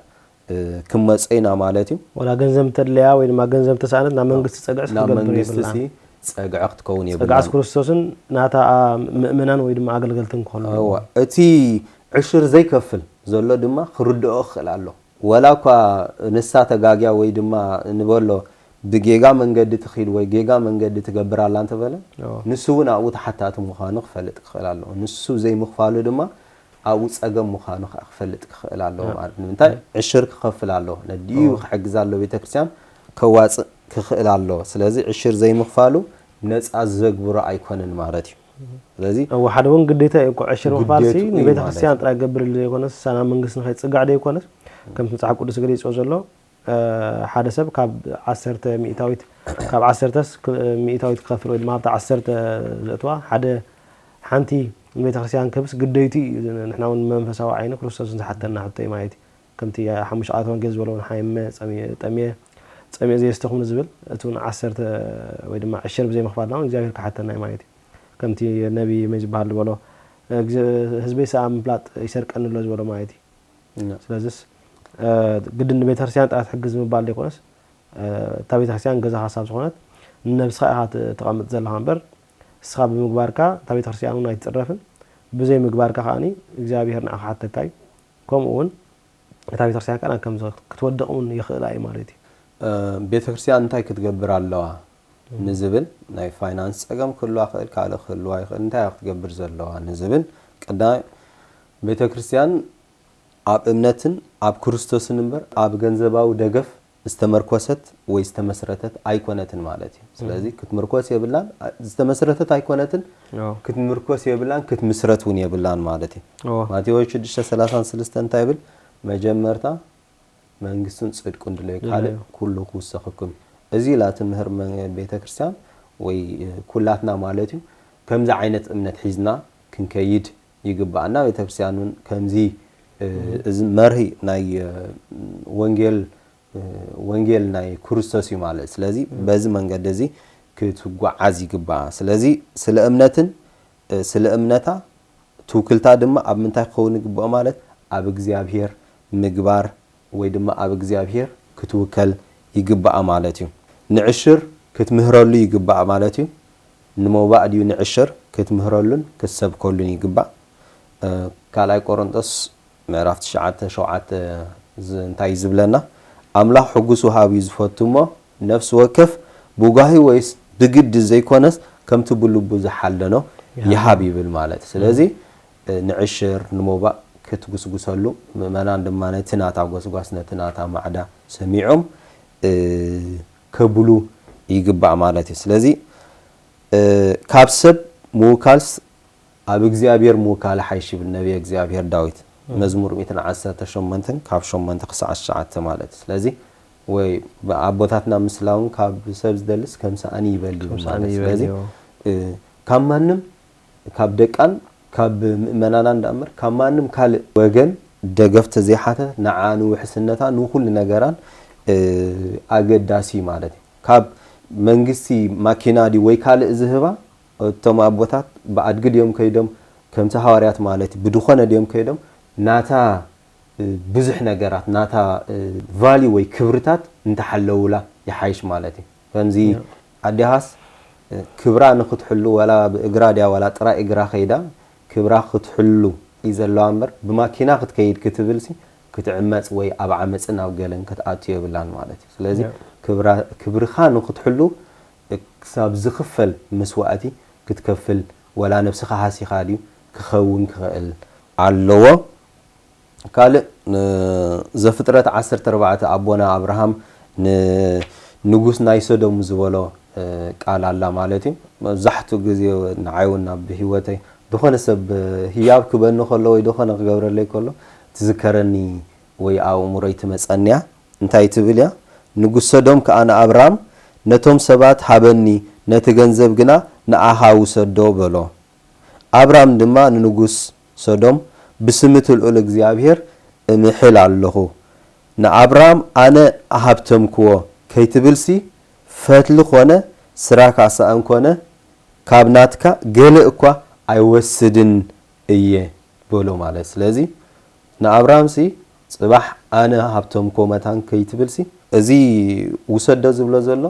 እ፣ ክንመጾ ኢና ማለት እዩ። ዋላ ገንዘብ እንተድለያ ወይ ድማ ገንዘብ ተሰኣነት ናብ መንግስቲ ጸግዕስ ናብ ክትገብር መንግስቲ የብላን። ሲ ጸግዒ ክትከውን ጸግዓስ የብላን። ክርስቶስን ናታ፣ ኣ፣ ምእመናን ወይ ድማ ኣገልገልትን ክኾኑ እዋ፣ ኣለዎም። እቲ ዕሽር ዘይከፍል ዘሎ ድማ ክርድኦ ክኽእል ኣሎ። ወላ እኳ ንሳ ተጋግያ ወይ ድማ ንበሎ ብጌጋ መንገዲ ትኺድ ወይ ጌጋ መንገዲ ትገብር ኣላ እንተበለ፣ ኦ። ንሱ እውን ኣብኡ ተሓታቲ ምዃኑ ክፈልጥ ክኽእል ኣለዎ። ንሱ ዘይምኽፋሉ ድማ ኣብኡ ጸገም ምዃኑ ከኣ ክፈልጥ ክኽእል ኣለዎ ያ። ማለት። ንምንታይ? ዕሽር ክኸፍል ኣለዎ። ነዲኡ ኦ። ክሕግዝ ኣለዎ። ቤተክርስትያን ከዋጽእ ክኽእል ኣለዎ። ስለዚ ዕሽር ዘይምኽፋሉ ነጻ ዘግብሮ ኣይኮነን ማለት እዩ። ስለዚ እዎ፣ ሓደ እውን ግዴታ እዩ እኮ። ዕሽር ምኽፋል ሲ ግዴትኡ እዩ ንቤተ ማለት ክርስቲያን እዩ። ጥራይ ገብር ኢሉ ዘይኮነስ፣ ሳና መንግስቲ ንኸይጽጋዕ ዘይኮነስ፣ ከምቲ መጽሓፍ ቅዱስ ገሊጾ ዘሎ፣ እ፣ ሓደ ሰብ ካብ ዓሰርተ ሚእታዊት፣ ካብ ዓሰርተስ ክ-፣ ሚእታዊት ክኸፍል ወይ ድማ ኣብታ ዓሰርተ ዘእትዋ፣ ሓደ ሓንቲ ንቤተ ክርስቲያን ክህብስ ግደይቱ እዩ። ንሕና እውን መንፈሳዊ ዓይኒ ክርስቶስ ዝሓተና ሕቶ እዩ ማለት እዩ። ከምቲ ሓሙሽተ ቃላት ወንጌል ዝበሎ እውን ሓይመ ጸምየ፣ ጠምየ፣ ጸምየ ዘየስተኹም ዝብል፣ እቲ እውን ዓሰርተ ወይ ድማ ዕሽር ብዘይ ምኽፋልና እውን እግዚኣብሔር ክሓተና እዩ ማለት እዩ። ከምቲ ነቢ መን ዝበሃል ዝበሎ፣ "እግዚ-፣ ህዝበይ ሰኣ ምፍላጥ ይሰርቀኒ ኣሎ" ዝበሎ ማለት እዩ። ያ። ስለዚስ፣ እ፣ ግድን ንቤተክርስትያን ጥራሕ ትሕግዝ ምባል ዘይኮነስ፣ እ፣ እታ ቤተክርስትያን ገዛኻ ሳብ ዝኾነት፣ ንነብስኻ ኢኻ ት-፣ ትቐምጥ ዘለኻ እምበር፣ ንስኻ ብምግባርካ እታ ቤተክርስትያን እውን ኣይትጽረፍን፣ ብዘይ ምግባርካ ከኣኒ እግዚኣብሔር ንዓኻ ክሓተካ እዩ። ከምኡ እውን እታ ቤተክርስትያን ከኣ ከም ዘ-፣ ክትወድቕ እውን ይኽእላ እዩ ማለት እዩ። እ፣ ቤተክርስትያን እንታይ ክትገብር ኣለዋ ንዝብል ናይ ፋይናንስ ጸገም ክህልዋ ይኽእል፣ ካልእ ክህልዋ ይኽእል። እንታይ እያ ክትገብር ዘለዋ ንዝብል ቀዳማይ ቤተክርስትያን ኣብ እምነትን ኣብ ክርስቶስን እምበር ኣብ ገንዘባዊ ደገፍ ዝተመርኮሰት ወይ ዝተመስረተት ኣይኮነትን ማለት እዩ። ስለዚ ክትምርኮስ የብላን፣ ኣ-፣ ዝተመስረተት ኣይኮነትን፣ ኦ። ክትምርኮስ የብላን፣ ክትምስረት እውን የብላን ማለት እዩ። ኦ። ማቴዎስ ሽዱሽተ ሰላሳን ሰለስተን እንታይ ይብል? "መጀመርታ መንግስቱን ጽድቁን ድለዩ፣ ካልእ ድለዩ። ኩሉ ክውሰኸኩም እዩ." እዚ ኢላ ትምህር መ-፣ ቤተ ክርስቲያን ወይ፣ እ፣ ኩላትና ማለት እዩ። ከምዚ ዓይነት እምነት ሒዝና ክንከይድ ይግባኣና። ቤተ ክርስቲያን እውን ከምዚ፣ እ፣ እም። እዚ መርሂ ናይ፣ እ፣ ወንጌል፣ እ፣ ወንጌል ናይ ክርስቶስ እዩ ማለት። ስለዚ እም። በዚ መንገዲ እዚ ክትጓዓዝ ይግባኣ። ስለዚ ስለ እምነትን፣ እ፣ ስለ እምነታ ትውክልታ ድማ ኣብ ምንታይ ክኸውን ይግብኦ ማለት? ኣብ እግዚኣብሔር ምግባር ወይ ድማ ኣብ እግዚኣብሔር ክትውከል ይግባኣ ማለት እዩ። ንዕሽር ክትምህረሉ ይግባኣ ማለት እዩ። ንመባእ ድዩ ንዕሽር ክትምህረሉን ክትሰብከሉን ይግባእ። እ፣ ካልኣይ ቆሮንጦስ ምዕራፍ ትሽዓተ ሸውዓተ ዝ-፣ እንታይ እዩ ዝብለና? "ኣምላኽ ሕጉስ ወሃቢ እዩ ዝፈቱ እሞ፣ ነፍሲ ወከፍ ብጓሂ ወይስ ብግዲ ዘይኮነስ፣ ከምቲ ብልቡ ዝሓለኖ ይሃብ" ይሃብ ይብል ማለት። ስለዚ፣ ንዕሽር ንሞባእ ክትጉስጉሰሉ፣ ምእመናን ድማ ነቲ ናታ ጎስጓስ፣ ነቲ ናታ ማዕዳ ሰሚዖም ከብሉ ይግባእ ማለት እዩ። ስለዚ ካብ ሰብ ምውካልስ ኣብ እግዚኣብሔር ምውካል ሓይሽ ይብል ነቢየ እግዚኣብሔር ዳዊት። መዝሙር ሚእትን ዓሰርተ ሸሞንተን ካብ ሸሞንተ ክሳዕ ትሽዓተ ማለት እዩ። ስለዚ ወይ ኣቦታትና ምስላ እውን ካብ ሰብ ዝደልስ ከም ሰኣኒ ይበል ይብል ማለት እዩ። ስለዚ ካብ ማንም ካብ ደቃን ካብ ምእመናናን ደኣ እምበር ካብ ማንም ካልእ ወገን ደገፍ ተዘይሓተት ንዓ ንውሕስነታ ንኹሉ ነገራን ኣገዳሲ ማለት እዩ። ካብ መንግስቲ ማኪና ድዩ ወይ ካልእ ዝህባ እቶም ኣቦታት ብኣድጊ ድዮም ከይዶም ከምቲ ሃዋርያት ማለት እዩ ብድኾነ ድዮም ከይዶም ናታ ብዙሕ ነገራት ናታ ቫልዩ ወይ ክብርታት እንተሓለውላ ይሓይሽ ማለት እዩ። ከምዚ ኣዴኻስ ክብራ ንክትሕሉ ዋላ ብእግራ ድያ ዋላ ጥራይ እግራ ከይዳ ክብራ ክትሕሉ እዩ ዘለዋ እምበር ብማኪና ክትከይድ ክትብልሲ ክትዕመፅ ወይ ኣብ ዓመፅን ኣብ ገለን ክትኣቱ የብላን ማለት እዩ። ስለዚ ክብርኻ ንክትሕሉ ክሳብ ዝኽፈል መስዋእቲ ክትከፍል ዋላ ነብስኻ ሃሲኻ ድዩ ክኸውን ክኽእል ኣለዎ። ካልእ ዘፍጥረት ዓሰርተ ኣርባዕተ ኣቦና ኣብርሃም ንንጉስ ናይ ሶዶም ዝበሎ ቃል ኣላ ማለት እዩ። መብዛሕትኡ ግዜ ንዓይ እውን ኣብ ህይወተይ ዝኾነ ሰብ ህያብ ክበኒ ከሎ ወይ ዝኾነ ክገብረለይ ከሎ ትዝከረኒ ወይ ኣእምሮይ ትመፀንያ። እንታይ ትብል እያ? ንጉስ ሶዶም ከኣ ንኣብራም ነቶም ሰባት ሃበኒ፣ ነቲ ገንዘብ ግና ንኣኻ ውሰዶ በሎ። ኣብራም ድማ ንንጉስ ሶዶም ብስም እቲ ልኡል እግዚኣብሔር እምሕል ኣለኹ፣ ንኣብራም ኣነ ኣሃብተምክዎ ከይትብልሲ ፈትሊ ኮነ ስራካ ሰኣን ኮነ ካብ ናትካ ገለ እኳ ኣይወስድን እየ በሎ ማለት። ስለዚ ንኣብርሃምሲ ጽባሕ ኣነ ሃብቶም ኮመታን ከይትብልሲ እዚ ውሰዶ ዝብሎ ዘሎ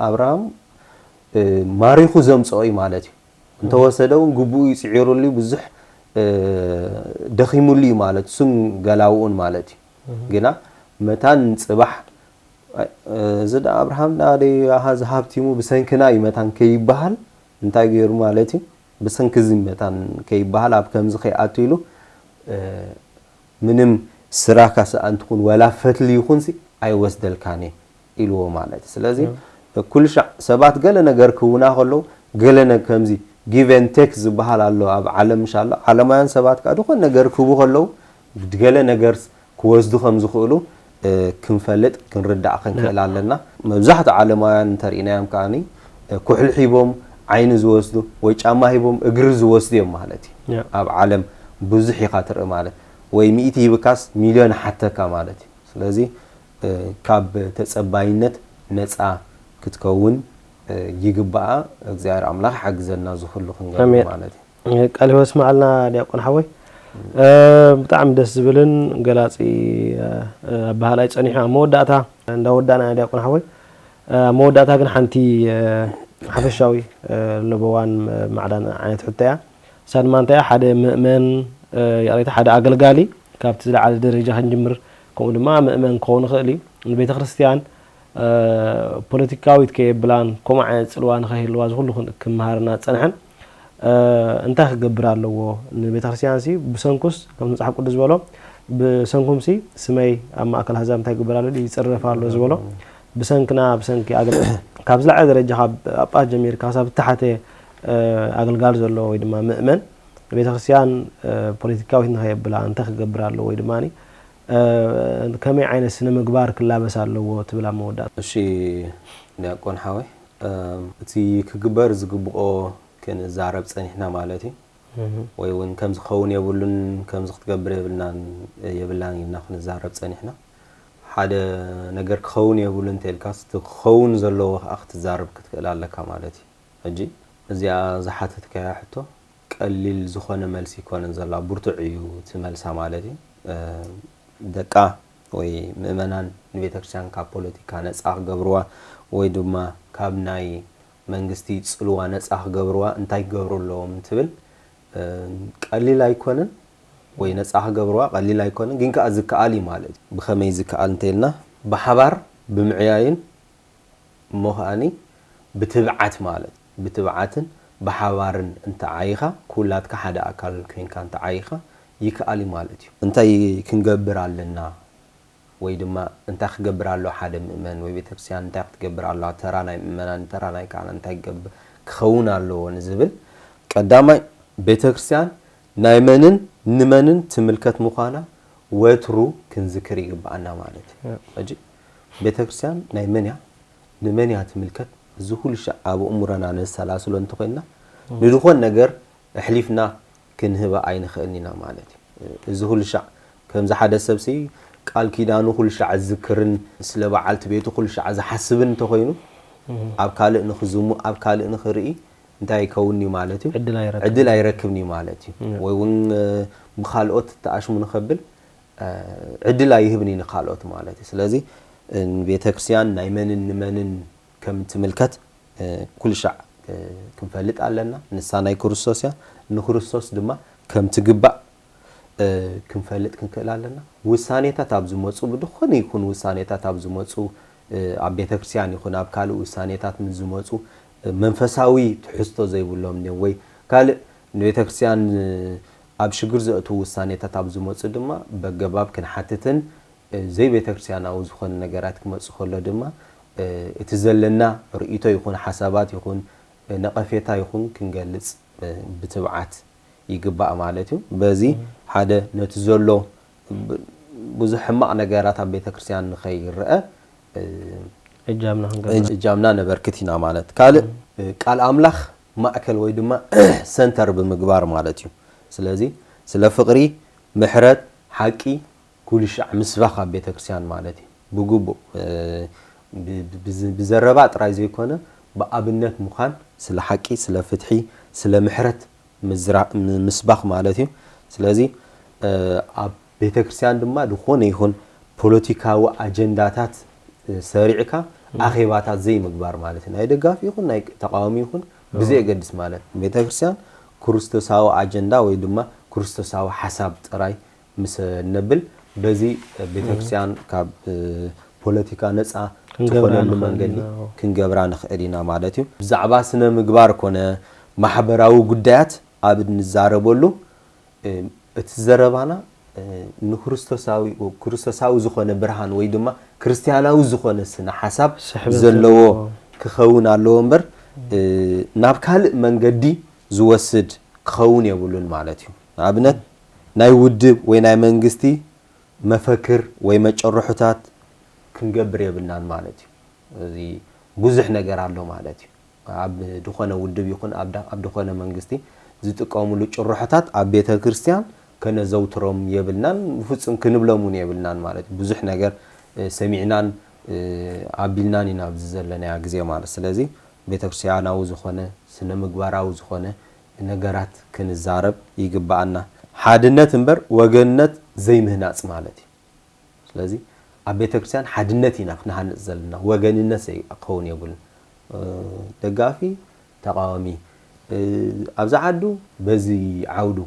ኣብርሃም ማሪኹ ዘምጽኦ እዩ ማለት እዩ። እንተወሰደ እውን ግቡኡ እዩ ጽዒሩሉ ብዙሕ ደኺሙሉ እዩ ማለት እሱን ገላውኡን ማለት እዩ። ግና መታን ጽባሕ እዚ ዳ ኣብርሃም ዳ ደይ ኣሃ ዝሃብቲሙ ብሰንክና እዩ መታን ከይበሃል እንታይ ገይሩ ማለት እዩ። ብሰንኪ እዚ መታን ከይበሃል ኣብ ከምዚ ከይኣቱ ኢሉ ምንም ስራካ ሰኣን ትኹን ወላ ፈትሊ ይኹንሲ ኣይወስደልካን እየ ኢልዎ ማለት እዩ። ስለዚ ኩሉ ሻዕ ሰባት ገለ ነገር ክህቡና ከለዉ ገለ ነ- ከምዚ give and take ዝበሃል ኣሎ ኣብ ዓለም ምሽ ኣሎ። ዓለማውያን ሰባት ከዓ ዝኾነ ነገር ክህቡ ከለዉ ገለ ነገር ክወስዱ ከም ዝኽእሉ ክንፈልጥ ክንርዳእ ክንክእል ኣለና። መብዛሕትኡ ዓለማውያን እንተርኢናዮም ከዓኒ ኩሕሊ ሂቦም ዓይኒ ዝወስዱ ወይ ጫማ ሂቦም እግሪ ዝወስዱ እዮም ማለት እዩ። ኣብ ዓለም ብዙሕ ኢኻ ትርኢ ማለት ወይ ሚእቲ ሂብካስ ሚልዮን ሓተካ ማለት እዩ። ስለዚ ካብ ተጸባይነት ነጻ ክትከውን ይግባኣ። እግዚኣብሔር ኣምላኽ ሓግዘና ዝኽሉ ክንገብር ማለት እዩ። ቃል ህይወት ስማዕልና ዲያቆን ሓወይ። ብጣዕሚ ደስ ዝብልን ገላጺ ኣባህላይ ጸኒሑ ኣብ መወዳእታ እንዳወዳእና ዲያቆን ሓወይ ኣብ መወዳእታ ግን ሓንቲ ሓፈሻዊ ለበዋን ማዕዳን ዓይነት ሕቶ እያ። እሳ ድማ እንታይ ሓደ ምእመን ይቕሬታ ሓደ ኣገልጋሊ ካብቲ ዝለዓለ ደረጃ ክንጅምር ከምኡ ድማ ምእመን ክኸውን ይኽእል እዩ ንቤተ ክርስቲያን ፖለቲካዊት ከየብላን ከምኡ ዓይነት ፅልዋ ንኸይህልዋ ዝኩሉ ክመሃርና ዝፀንሐን እንታይ ክገብር ኣለዎ ንቤተክርስትያን ሲ ብሰንኩስ ከም መፅሓፍ ቅዱስ ዝበሎ ብሰንኩም ሲ ስመይ ኣብ ማእከል ኣህዛብ እንታይ ክገብር ኣሎ ይፅረፍ ኣሎ ዝበሎ ብሰንክና ብሰንኪ ኣገል ካብ ዝለዓለ ደረጃ ካብ ጳጳስ ጀሚርካ ሳብ እተሓተ ኣገልጋል ዘሎ ወይ ድማ ምእመን ቤተክርስትያን ፖለቲካዊት ንኸየብላ እንታይ ክገብር ኣለዎ ወይ ድማ ከመይ ዓይነት ስነ ምግባር ክላበስ ኣለዎ ትብል ኣብ መወዳእታ? እሺ ዲያቆን ሓወይ እቲ ክግበር ዝግብኦ ክንዛረብ ጸኒሕና ማለት እዩ። ወይ እውን ከምዚ ክኸውን የብሉን ከምዚ ክትገብር የብልናን የብላን ኢልና ክንዛረብ ጸኒሕና። ሓደ ነገር ክኸውን የብሉን እንተልካስ እቲ ክኸውን ዘለዎ ከዓ ክትዛረብ ክትክእል ኣለካ ማለት እዩ። ሕጂ እዚኣ ዝሓተትካያ ሕቶ ቀሊል ዝኾነ መልሲ ኣይኮነን ዘላ፣ ብርቱዕ እዩ እቲ መልሳ ማለት እዩ። ደቃ ወይ ምእመናን ንቤተ ክርስቲያን ካብ ፖለቲካ ነፃ ክገብርዋ ወይ ድማ ካብ ናይ መንግስቲ ፅልዋ ነፃ ክገብርዋ እንታይ ክገብሩ ኣለዎም እንትብል ቀሊል ኣይኮነን ወይ ነፃ ክገብርዋ ቀሊል ኣይኮነን፣ ግን ከዓ ዝከኣል እዩ ማለት እዩ። ብኸመይ ዝከኣል እንተኢልና ብሓባር ብምዕያይን እሞ ከዓኒ ብትብዓት ማለት ብትብዓትን ብሓባርን እንተዓይኻ፣ ኩላትካ ሓደ ኣካል ኮይንካ እንተዓይኻ ይከኣል እዩ ማለት እዩ። እንታይ ክንገብር ኣለና? ወይ ድማ እንታይ ክገብር ኣሎ ሓደ ምእመን ወይ ቤተክርስትያን እንታይ ክትገብር ኣለዋ፣ ተራ ናይ ምእመናን፣ ተራ ናይ ካህናት እንታይ ክገብር ክኸውን ኣለዎ ንዝብል፣ ቀዳማይ ቤተክርስትያን ናይ መንን ንመንን ትምልከት ምዃና ወትሩ ክንዝክር ይግብኣና ማለት እዩ። ሕጂ ቤተክርስትያን ናይ መን እያ? ንመን እያ ትምልከት? እዚ ኩሉ ሻዕ ኣብ ኣእምሮና ነሰላስሎ እንተኾይንና፣ ንድኾን ነገር ኣሕሊፍና ክንህባ ኣይንኽእልን ኢና ማለት እዩ። እዚ ኩሉ ሻዕ ከምዚ ሓደ ሰብሲ ቃል ኪዳኑ ኩሉ ሻዕ ዝዝክርን ስለ በዓልቲ ቤቱ ኩሉ ሻዕ ዝሓስብን እንተኾይኑ፣ ኣብ ካልእ ንኽዝሙ፣ ኣብ ካልእ ንኽርኢ እንታይ ይከውን እዩ ማለት እዩ? ዕድል ኣይረክብን። ዕድል ኣይረክብን እዩ ማለት እዩ። ወይ እውን ብኻልኦት ተኣሽሙ ንኸብል ዕድል ኣይህብን እዩ ንኻልኦት ማለት እዩ። ስለዚ ቤተክርስትያን ናይ መንን ንመንን ከም ትምልከት ኩሉ ሻዕ ክንፈልጥ ኣለና። ንሳ ናይ ክርስቶስ እያ። ንክርስቶስ ድማ ከም ትግባእ ክንፈልጥ ክንክእል ኣለና። ውሳኔታት ኣብ ዝመፁ፣ ብድኾነ ይኹን ውሳኔታት ኣብ ዝመፁ፣ ኣብ ቤተክርስትያን ይኹን ኣብ ካልእ ውሳኔታት ምስ ዝመፁ፣ መንፈሳዊ ትሕዝቶ ዘይብሎም ድዮም ወይ ካልእ ንቤተክርስትያን ኣብ ሽግር ዘእትዉ ውሳኔታት ኣብ ዝመፁ ድማ በገባብ ክንሓትትን ዘይቤተክርስትያናዊ ዝኾነ ነገራት ክመፅእ ከሎ ድማ እቲ ዘለና ርእይቶ ይኹን ሓሳባት ይኹን ነቐፌታ ይኹን ክንገልፅ ብትብዓት ይግባእ ማለት እዩ። በዚ ሓደ ነቲ ዘሎ ብዙሕ ሕማቕ ነገራት ኣብ ቤተክርስትያን ንኸይረአ እጃምና ክንገብር እጃምና ነበርክት ኢና ማለት። ካልእ ቃል ኣምላኽ ማእከል ወይ ድማ ሰንተር ብምግባር ማለት እዩ። ስለዚ ስለ ፍቕሪ፣ ምሕረት፣ ሓቂ ኩሉ ሻዕ ምስባኽ ኣብ ቤተክርስትያን ማለት እዩ። ብግቡእ ብዘረባ ጥራይ ዘይኮነ ብኣብነት ምዃን፣ ስለ ሓቂ፣ ስለ ፍትሒ፣ ስለ ምሕረት ምስባኽ ማለት እዩ። ስለዚ ኣብ ቤተክርስትያን ድማ ዝኾነ ይኹን ፖለቲካዊ ኣጀንዳታት ሰሪዕካ ኣኼባታት ዘይምግባር ማለት እዩ። ናይ ደጋፊ ይኹን ናይ ተቃዋሚ ይኹን ብዘየገድስ ማለት ቤተክርስትያን ክርስቶሳዊ ኣጀንዳ ወይ ድማ ክርስቶሳዊ ሓሳብ ጥራይ ምስ ነብል በዚ ቤተክርስትያን ካብ ፖለቲካ ነፃ ትኾነሉ መንገዲ ክንገብራ ንኽእል ኢና ማለት እዩ። ብዛዕባ ስነ ምግባር ኮነ ማሕበራዊ ጉዳያት ኣብ እንዛረበሉ እቲ ዘረባና ንክርስቶሳዊ ክርስቶሳዊ ዝኾነ ብርሃን ወይ ድማ ክርስትያናዊ ዝኾነ ስነ ሓሳብ ዘለዎ ክኸውን ኣለዎ እምበር ናብ ካልእ መንገዲ ዝወስድ ክኸውን የብሉን ማለት እዩ። ንኣብነት ናይ ውድብ ወይ ናይ መንግስቲ መፈክር ወይ መጨረሑታት ክንገብር የብልናን ማለት እዩ። እዚ ብዙሕ ነገር ኣሎ ማለት እዩ። ኣብ ዝኾነ ውድብ ይኹን ኣብ ዝኾነ መንግስቲ ዝጥቀምሉ ጭርሖታት ኣብ ቤተ ክርስቲያን ከነዘውትሮም የብልናን፣ ብፍጹም ክንብሎም እውን የብልናን ማለት እዩ። ብዙሕ ነገር ሰሚዕናን ኣቢልናን ኢና ኣብዚ ዘለናዮ ግዜ ማለት። ስለዚ ቤተክርስትያናዊ ዝኾነ ስነ ምግባራዊ ዝኾነ ነገራት ክንዛረብ ይግብኣና። ሓድነት እምበር ወገንነት ዘይምህናፅ ማለት እዩ። ስለዚ ኣብ ቤተክርስትያን ሓድነት ኢና ክንሃንፅ ዘለና፣ ወገንነት ክኸውን የብሉን። ደጋፊ ተቃዋሚ ኣብዚ ዓዱ በዚ ዓውዱ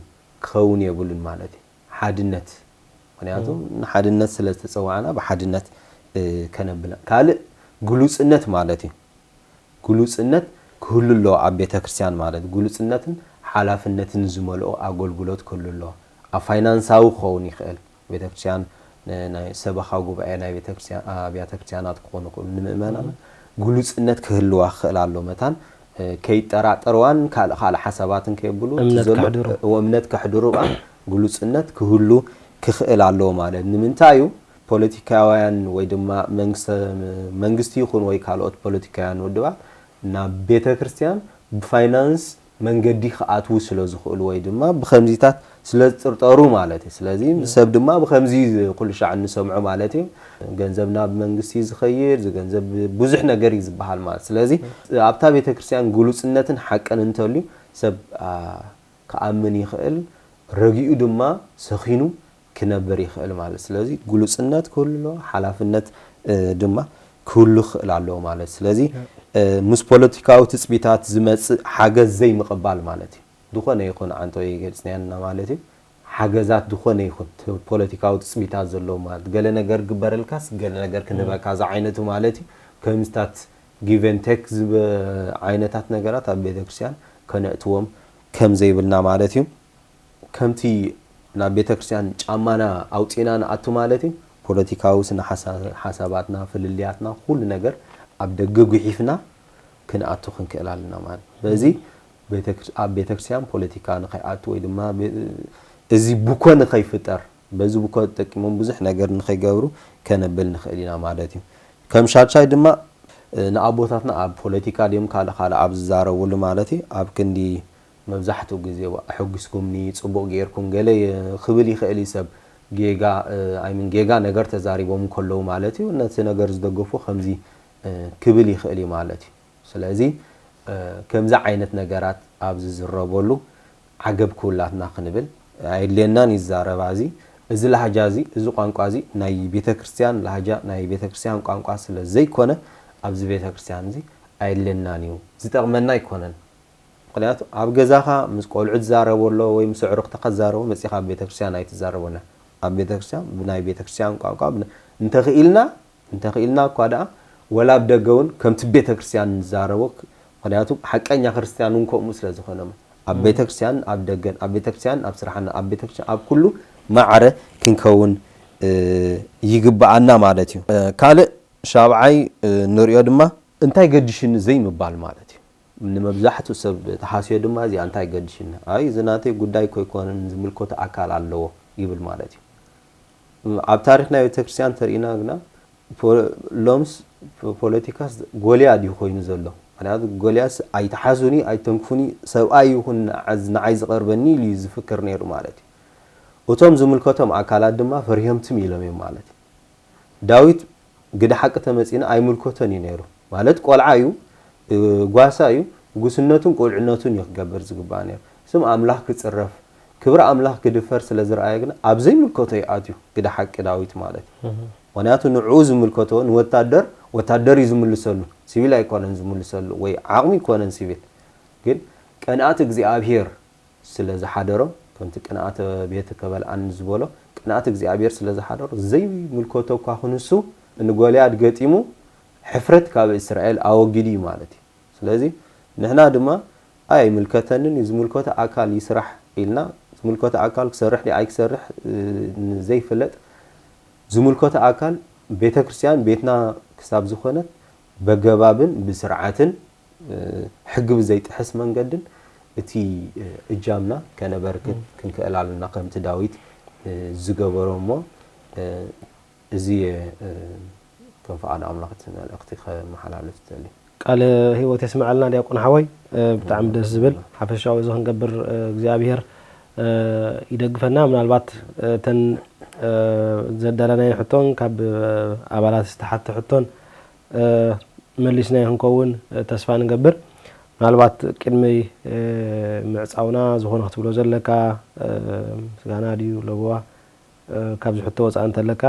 ክኸውን የብሉን ማለት እዩ። ሓድነት ምክንያቱ ንሓድነት ስለ ዝተፀዋዕና ብሓድነት ከነብላ ካልእ ግሉፅነት ማለት እዩ። ግሉፅነት ክህሉ ኣለዎ ኣብ ቤተ ክርስቲያን ማለት ግሉፅነትን ሓላፍነትን ዝመልኦ ኣገልግሎት ክህሉ ኣለዎ። ኣብ ፋይናንሳዊ ክኸውን ይኽእል። ቤተ ክርስቲያን ናይ ሰበኻ ጉባኤ ናይ ቤተ ክርስቲያን ኣብያተ ክርስቲያናት ክኾኑ ይኽእሉ ንምእመናን ግሉፅነት ክህልዋ ክኽእል ኣሎ መታን ከይጠራጠርዋን ካልእ ካልእ ሓሳባትን ከየብሉ እምነት ከሕድሩ እዋ ግሉፅነት ክህሉ ክኽእል ኣለዎ ማለት ንምንታይ እዩ? ፖለቲካውያን ወይ ድማ መንግስቲ ይኹን ወይ ካልኦት ፖለቲካውያን ውድባት ናብ ቤተ ክርስቲያን ብፋይናንስ መንገዲ ክኣትዉ ስለ ዝኽእሉ ወይ ድማ ብኸምዚታት ስለ ዝጥርጠሩ ማለት እዩ። ስለዚ ሰብ ድማ ብኸምዚ ኩሉ ሻዕ እንሰምዖ ማለት እዩ። ገንዘብ ናብ መንግስቲ ዝኸይድ ዝገንዘብ ብዙሕ ነገር እዩ ዝበሃል ማለት ስለዚ ኣብታ ቤተ ክርስቲያን ግሉፅነትን ሓቅን እንተልዩ ሰብ ክኣምን ይኽእል፣ ረጊኡ ድማ ሰኺኑ ክነብር ይኽእል ማለት። ስለዚ ግሉጽነት ክህሉ ኣለዎ፣ ሓላፍነት ድማ ክህሉ ክኽእል ኣለዎ ማለት። ስለዚ ምስ ፖለቲካዊ ትጽቢታት ዝመጽእ ሓገዝ ዘይምቕባል ማለት እዩ። ዝኾነ ይኹን ዓንቶ ይገልጽናያና ማለት እዩ። ሓገዛት ዝኾነ ይኹን ፖለቲካዊ ትጽቢታት ዘለዎ ማለት ገለ ነገር ግበረልካስ ገለ ነገር ክንህበካ ዝዓይነቱ ማለት እዩ። ከምስታት ጊቨን ቴክ ዝብ ዓይነታት ነገራት ኣብ ቤተክርስትያን ከነእትዎም ከም ዘይብልና ማለት እዩ። ከምቲ ናብ ቤተክርስትያን ጫማና ኣውፂና ንኣቱ ማለት እዩ። ፖለቲካዊ ስነ ሓሳባትና፣ ፍልልያትና፣ ኩሉ ነገር ኣብ ደገ ጉሒፍና ክንኣቱ ክንክእል ኣለና ማለት እዩ። በዚ ኣብ ቤተክርስትያን ፖለቲካ ንኸይኣቱ ወይ ድማ እዚ ቡኮ ንኸይፍጠር፣ በዚ ቡኮ ተጠቂሞም ብዙሕ ነገር ንኸይገብሩ ከነብል ንኽእል ኢና ማለት እዩ። ከም ሻድሻይ ድማ ንኣቦታትና ኣብ ፖለቲካ ድዮም ካልእ ካልእ ኣብ ዝዛረብሉ ማለት እዩ፣ ኣብ ክንዲ መብዛሕትኡ ግዜ ኣሐጒስኩምኒ፣ ጽቡቕ ጌርኩም ገለ ክብል ይኽእል እዩ ሰብ። ጌጋ ኣይምን ጌጋ ነገር ተዛሪቦም ከለዉ ማለት እዩ። ነቲ ነገር ዝደገፉ ከምዚ ክብል ይኽእል እዩ ማለት እዩ። ስለዚ ከምዚ ዓይነት ነገራት ኣብ ዝዝረበሉ ዓገብ ክውላትና ክንብል ኣየድልየናን እዩ። ዝዛረባ እዚ፣ እዚ ላህጃ እዚ፣ እዚ ቋንቋ እዚ ናይ ቤተክርስትያን ላህጃ፣ ናይ ቤተክርስትያን ቋንቋ ስለ ዘይኮነ ኣብዚ ቤተክርስትያን እዚ ኣየድልየናን እዩ፣ ዝጠቕመና ኣይኮነን። ምክንያቱ ኣብ ገዛኻ ምስ ቆልዑ ትዛረቦ ኣሎ ወይ ምስ ኣዕሩኽትኻ ትዛረቦ መጺኻ ኣብ ቤተክርስትያን ኣይትዛረቦና። ኣብ ቤተክርስትያን ብናይ ቤተክርስትያን ቋንቋ እንተኽኢልና እንተኽኢልና እኳ ደኣ ወላ ኣብ ደገ እውን ከምቲ ቤተክርስትያን ንዛረቦ፣ ምክንያቱ ሓቀኛ ክርስትያን እውን ከምኡ ስለ ዝኾነ ኣብ ቤተክርስትያን ኣብ ደገን ኣብ ቤተክርስትያን ኣብ ስራሕና ኣብ ቤተክርስትያን ኣብ ኩሉ ማዕረ ክንከውን ይግብኣና ማለት እዩ። ካልእ ሻብዓይ ንሪኦ ድማ እንታይ ገድሽኒ ዘይምባል ማለት እዩ። ንመብዛሕትኡ ሰብ ተሓስዮ ድማ እዚኣ እንታይ ገድሽኒ፣ ኣይ እዚ ናተይ ጉዳይ እኮ ኣይኮነን፣ ዝምልከቶ ኣካል ኣለዎ ይብል ማለት እዩ። ኣብ ታሪኽ ናይ ቤተክርስትያን ተርእና ግና ሎምስ ፖለቲካስ ጎልያድ እዩ ኮይኑ ዘሎ። ምክንያቱ ጎልያድስ ኣይትሓዙኒ ኣይተንክፉኒ፣ ሰብኣይ ይኹን ንዓይ ዝቐርበኒ ኢሉ እዩ ዝፍክር ነይሩ ማለት እዩ። እቶም ዝምልከቶም ኣካላት ድማ ፈሪሆም ትም ኢሎም እዮም ማለት እዩ። ዳዊት ግደ ሓቂ ተመጺና ኣይምልከቶን እዩ ነይሩ። ማለት ቆልዓ እዩ፣ ጓሳ እዩ፣ ጉስነቱን ቁልዕነቱን እዩ ክገብር ዝግባእ ነይሩ። ስም ኣምላኽ ክጽረፍ፣ ክብሪ ኣምላኽ ክድፈር ስለ ዝረኣየ ግና ኣብ ዘይምልከቶ እዩ ኣትዩ ግደ ሓቂ ዳዊት ማለት እዩ። ምኽንያቱ ንዕኡ ዝምልከቶ ንወታደር ወታደር እዩ ዝምልሰሉ፣ ሲቪል ኣይኮነን ዝምልሰሉ ወይ ዓቕሚ ኣይኮነን ሲቪል። ግን ቀንኣት እግዚኣብሔር ስለ ዝሓደሮ፣ ከምቲ ቅንኣተ ቤትከ በልዓኒ ዝበሎ፣ ቅንኣት እግዚኣብሔር ስለ ዝሓደሮ፣ ዘይምልከቶ እኳ ክንሱ ንጎልያድ ገጢሙ ሕፍረት ካብ እስራኤል ኣወጊዱ እዩ ማለት እዩ። ስለዚ ንሕና ድማ ኣይ ኣይምልከተንን እዩ፣ ዝምልከቶ ኣካል ይስራሕ ኢልና፣ ዝምልከቶ ኣካል ክሰርሕ ድዩ ኣይክሰርሕ ዘይፍለጥ፣ ዝምልከቶ ኣካል ቤተ ክርስቲያን ቤትና ክሳብ ዝኾነት በገባብን ብስርዓትን ሕጊ ብዘይጥሕስ መንገድን እቲ እጃምና ከነበርክት ክንክእል ኣለና። ከምቲ ዳዊት ዝገበሮ እሞ እዚ እየ ከም ፍቓድ ኣምላኽ እቲ መልእኽቲ ከመሓላልፍ ዝደሊ። ቃለ ህይወት የስምዐልና ዲያቆን ሓወይ። ብጣዕሚ ደስ ዝብል ሓፈሻዊ እዚ ክንገብር እግዚኣብሔር ይደግፈና። ምናልባት እተን ዘዳለናየን ሕቶን ካብ ኣባላት ዝተሓተ ሕቶን መሊስናዮ ክንከውን ተስፋ ንገብር። ምናልባት ቅድሚ ምዕፃውና ዝኾነ ክትብሎ ዘለካ ምስጋና ድዩ ለበዋ ካብዚ ሕቶ ወፃእ እንተለካ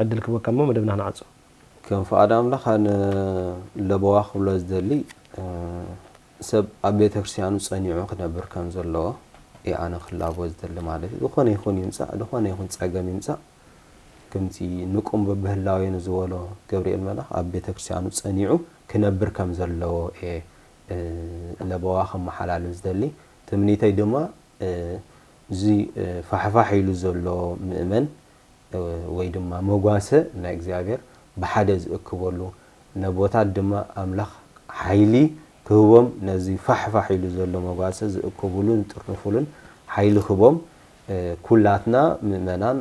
ዕድል ክበካ እሞ መደብና ክንዓፁ። ከም ፍቓድ ኣምላኽ ኣነ ለበዋ ክብሎ ዝደሊ ሰብ ኣብ ቤተ ክርስቲያኑ ፀኒዑ ክነብር ከም ዘለዎ እየ ኣነ ክላቦ ዝደሊ ማለት እዩ። ዝኾነ ይኹን ይምፃእ፣ ዝኾነ ይኹን ፀገም ይምፃእ፣ ከምቲ ንቁም በብህላዌ ንዝበሎ ገብርኤል መልኣኽ ኣብ ቤተ ክርስቲያኑ ፀኒዑ ክነብር ከም ዘለዎ እየ ለበዋ ከመሓላልፍ ዝደሊ። ትምኒተይ ድማ እዚ ፋሕፋሕ ኢሉ ዘሎ ምእመን ወይ ድማ መጓሰ ናይ እግዚኣብሔር ብሓደ ዝእክበሉ ነቦታት ድማ ኣምላኽ ሓይሊ ክህቦም ነዚ ፋሕፋሕ ኢሉ ዘሎ መጓሰ ዝእክብሉን ዝጥርንፍሉን ሓይሊ ክህቦም ኩላትና ምእመናን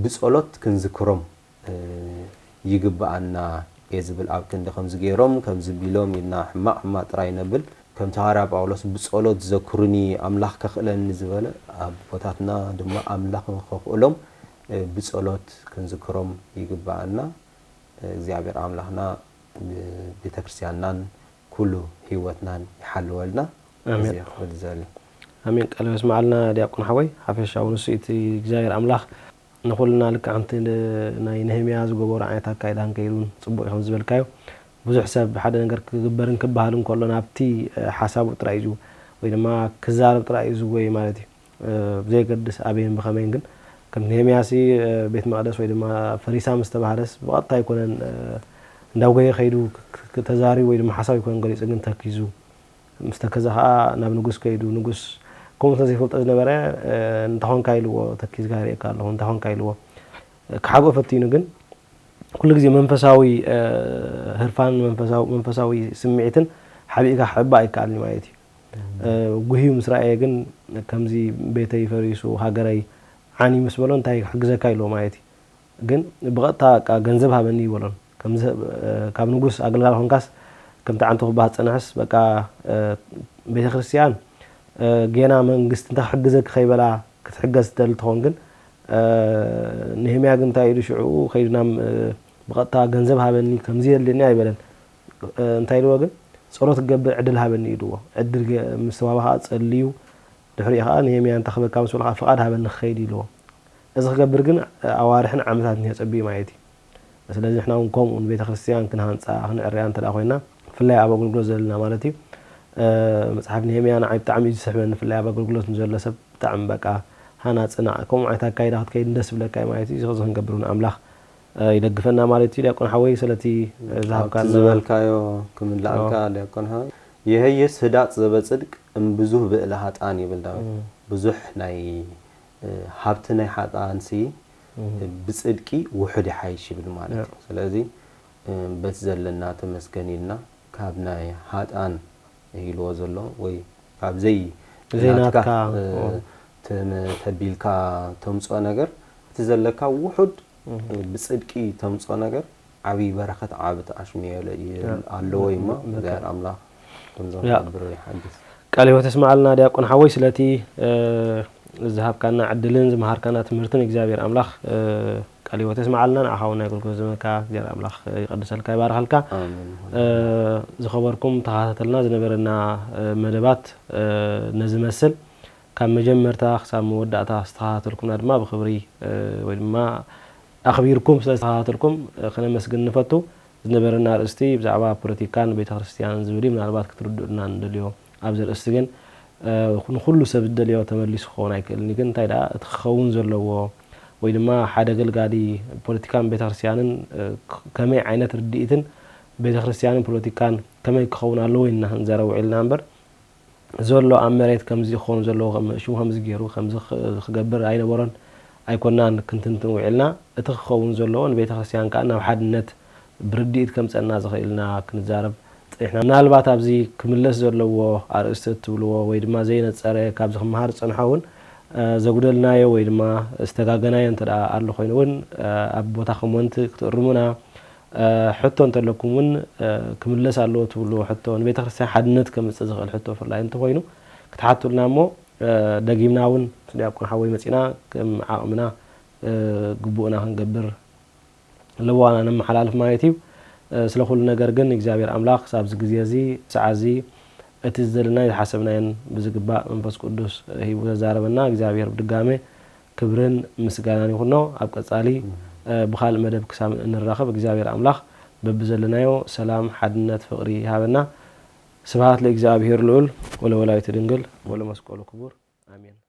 ብጸሎት ክንዝክሮም ይግብኣና እየ ዝብል። ኣብ ክንዲ ከምዚ ገይሮም ከምዚ ቢሎም ኢልና ሕማቕ ሕማቕ ጥራይ ነብል። ከምቲ ሃዋርያ ጳውሎስ ብጸሎት ዘክሩኒ ኣምላኽ ከኽእለኒ ዝበለ ኣቦታትና ድማ ኣምላኽ ንኸኽእሎም ብጸሎት ክንዝክሮም ይግብኣና። እግዚኣብሔር ኣምላኽና ቤተክርስትያንናን ኩሉ ህይወትናን ይሓልወልና። ኣሜን። እዚ ክብል ዝደሊ። ኣሜን። ቃል የስምዓልና ዲያቆን ሓወይ። ሓፈሻዊ ንሱ እቲ እግዚኣብሔር ኣምላኽ ንኹልና ልክዕ ከምቲ ናይ ነህምያ ዝገበሮ ዓይነት ኣካይዳ ክንከይድ እውን ጽቡቕ እዩ። ከም ዝበልካዮ ብዙሕ ሰብ ሓደ ነገር ክግበርን ክበሃልን ከሎ ናብቲ ሓሳቡ ጥራይ እዩ ወይ ድማ ክዛረብ ጥራይ እዩ ዝጎይ ማለት እዩ። ብዘየገድስ ኣበይን ብኸመይን ግን ከም ነህምያሲ ቤት መቕደስ ወይ ድማ ፈሪሳ ምስ ተባህለስ ብቐጥታ ኣይኮነን እንዳጎየ ከይዱ ተዛሪቡ ወይ ድማ ሓሳብ ኣይኮነን ገሊጹ ግን ተኪዙ ምስ ተከዘ ከዓ ናብ ንጉስ ከይዱ፣ ንጉስ ከምኡ ስለዘይፈልጦ ዝነበረ፣ "እንታይ ኾንካ?" ኢልዎ፣ "ተኪዝካ ይርእየካ ኣለኹ፣ እንታይ ኾንካ?" ኢልዎ። ክሓብኦ ፈቲኑ፣ ግን ኩሉ ግዜ መንፈሳዊ፣ እ፣ ህርፋን መንፈሳዊ፣ መንፈሳዊ ስምዒትን ሓቢእካ ክሕባእ ኣይከኣልን ማለት እዩ። እ፣ ጉህዩ ምስ ረኣየ ግን፣ "ከምዚ ቤተይ ፈሪሱ፣ ሃገረይ ዓንዩ" ምስ በሎ፣ "እንታይ ክሕግዘካ?" ኢልዎ ማለት እዩ። ግን ብቐጥታ በቃ "ገንዘብ ሃበኒ" ይበሎን። ከምዚ፣ እ፣ ካብ ንጉስ ኣገልጋሊ ኾንካስ ከምቲ ዓንቱ ክበሃል ዝጸንሐስ በቃ፣ እ፣ ቤተክርስትያን፣ እ፣ ጌና መንግስቲ እንታይ ክሕግዘኪ ከይበላ ክትሕገዝ ትደሊ ትኸውን። ግን፣ እ፣ ነህምያ ግን እንታይ ኢሉ ሽዑ ከይዱ ናብ፣ እ፣ ብቐጥታ "ገንዘብ ሃበኒ፣ ከምዚ የድልየኒ" ኣይበለን። እ፣ እንታይ ኢልዎ ግን "ጸሎት ክገብር ዕድል ሃበኒ" ኢልዎ። ዕድል ገ-፣ ምስ ተዋህበ ከዓ ጸልዩ፣ ድሕሪኡ ከዓ "ነህምያ እንታይ ክበካ?" ምስ በሎ ከዓ "ፍቓድ ሃበኒ ክኸይድ" ኢልዎ። እዚ ክገብር ግን ኣዋርሕን ዓመታትን እዩ ኣጸቢዩ ማለት እዩ። ስለዚ ንሕና እውን ከምኡ ንቤተ ክርስቲያን ክንሃንጻ፣ ክንዕርያ እንተ ደኣ ኮይና፣ ብፍላይ ኣብ ኣገልግሎት ዘለና ማለት እዩ፣ እ፣ መጽሓፍ ነህምያ ንዓይ ብጣዕሚ እዩ ዝስሕበኒ፣ ብፍላይ ኣብ ኣገልግሎት ንዘሎ ሰብ ብጣዕሚ በቃ ሃናጺ፣ ንዓ ከምኡ ዓይነት ኣካይዳ ክትከይድ ደስ ይብለካ እዩ ማለት እዩ። እዚ ክንገብር እውን ኣምላኽ፣ እ፣ ይደግፈና ማለት እዩ። ዲያቆን ሓወይ፣ ስለቲ፣ እ፣ ኣብቲ ዝሃብካና ዝበልካዮ ክምልኣልካ፣ ኣዎ። ዲያቆን ሓወይ፣ "የሀይስ ህዳጥ ዘበጽድቅ እምብዙህ ብእለ ሃጣን" ይብል ዳዊት። እም። ብዙሕ ናይ፣ እ፣ ሃብቲ ናይ ሓጥኣንሲ እም። ብጽድቂ ውሑድ ይሓይሽ ይብል ማለት ያ። እዩ። ስለዚ፣ እ፣ በቲ ዘለና ተመስገን ኢልና ካብ ናይ ሃጥኣን ኢልዎ ዘሎ ወይ ካብ ዘይ ዘይናትካ፣ ናትካ፣ እ፣ ኦ። ተመ-፣ ተቢልካ ተምጽኦ ነገር፣ እቲ ዘለካ ውሑድ፣ እም። እ፣ ብጽድቂ ተምጽኦ ነገር ዓብዪ በረኸት፣ ዓቢ ተኣሽምዮ ለ-፣ ያ። ኣለዎ እሞ ብ-፣ ብ-፣ እግዚኣብሔር ኣምላኽ ከምዞም ያ። ክነብር ይሓግዝ። ቃለ ሕይወት የስምዓልና ዲያቆን ሓወይ፣ ስለቲ፣ እ፣ ዝሃብካና ዕድልን ዝመሃርካና ትምህርትን እግዚኣብሔር ኣምላኽ፣ እ፣ ቃለ ሕይወት የስምዓልና። ንዓኻ እውን ናይ ኣገልግሎት ዘመንካ እግዚኣብሔር ኣምላኽ ይቐድሰልካ፣ ይባርኸልካ። ኣሜን። እ፣ ዝኸበርኩም ተኸታተልና ዝነበረና፣ እ፣ መደባት፣ እ፣ ነዚ መስል ካብ መጀመርታ ክሳብ መወዳእታ ዝተኸታተልኩምና ድማ ብኽብሪ፣ እ፣ ወይ ድማ ኣኽቢርኩም ስለ ዝተኸታተልኩም፣ እ፣ ከነመስግን ንፈቱ። ዝነበረና ኣርእስቲ ብዛዕባ ፖለቲካን ቤተ ክርስቲያንን ዝብል እዩ። ምናልባት ክትርድኡና ንደልዮ ኣብዚ ኣርእስቲ ግን፣ እ፣ ንኹሉ ሰብ ዝደልዮ ተመሊሱ ክኸውን ኣይክእልን እዩ። ግን እንታይ ደኣ፣ እቲ ክኸውን ዘለዎ ወይ ድማ ሓደ ኣገልጋሊ ፖለቲካን ቤተ ክርስቲያንን፣ እ፣ ክ-፣ ከመይ ዓይነት ርድኢትን ቤተ ክርስቲያንን ፖለቲካን ከመይ ክኸውን ኣለዎ ኢልና ክንዛረብ ውዒልና እምበር፣ ዘሎ ኣብ መሬት ከምዚ ክኸውን ዘለዎ፣ ከም ሽሙ ከምዚ ገይሩ ከምዚ ክ-፣ ክገብር ኣይነበሮን ኣይኮናን ክንትንትን ውዒልና። እቲ ክኸውን ዘለዎ ንቤተ ክርስቲያን ከኣ ናብ ሓድነት ብርድኢት ከምጸና ዝኽእልና ክንዛረብ ጸኒሕና። ምናልባት ኣብዚ ክምለስ ዘለዎ ኣርእስቲ እትብልዎ ወይ ድማ ዘይነጸረ ካብዚ ክመሃር ዝጸንሖ እውን፣ እ፣ ዘጉደልናዮ ወይ ድማ ዝተጋገናዮ እንተ ደኣ ኣሎ ኮይኑ እውን፣ እ፣ ኣብ ቦታ ኮመንት ክትእርሙና፣ እ፣ ሕቶ እንተለኩም እውን፣ እ፣ ክምለስ ኣለዎ ትብልዎ ሕቶ፣ ንቤተ ክርስቲያን ሓድነት ከምጽእ ዝኽእል ሕቶ ብፍላይ እንተኾይኑ ክትሓቱልና እሞ፣ እ፣ ደጊምና እውን ምስ ዲያቆን ሓወይ መጺና ከም ዓቕምና፣ እ፣ ግቡእና ክንገብር ለበዋና ነመሓላልፍ ማለት እዩ። እ፣ ስለ ኩሉ ነገር ግን እግዚኣብሔር ኣምላኽ ክሳብ እዚ ግዜ እዚ፣ ሰዓት እዚ፣ እቲ ዝደለናዮ ዝሓሰብናዮን ብዝግባእ መንፈስ ቅዱስ ሂቡ ዘዛረበና እግዚኣብሔር ብድጋሜ ክብርን ምስጋናን ይኹኖ። ኣብ ቀጻሊ፣ እ፣ ብኻልእ መደብ ክሳብ እንራኸብ እግዚኣብሔር ኣምላኽ በብዘለናዮ ሰላም፣ ሓድነት፣ ፍቕሪ ይሃበና። ስብሐት ለእግዚኣብሔር ልዑል ወለወላዲቱ ድንግል ወለመስቀሉ ክቡር። ኣሜን።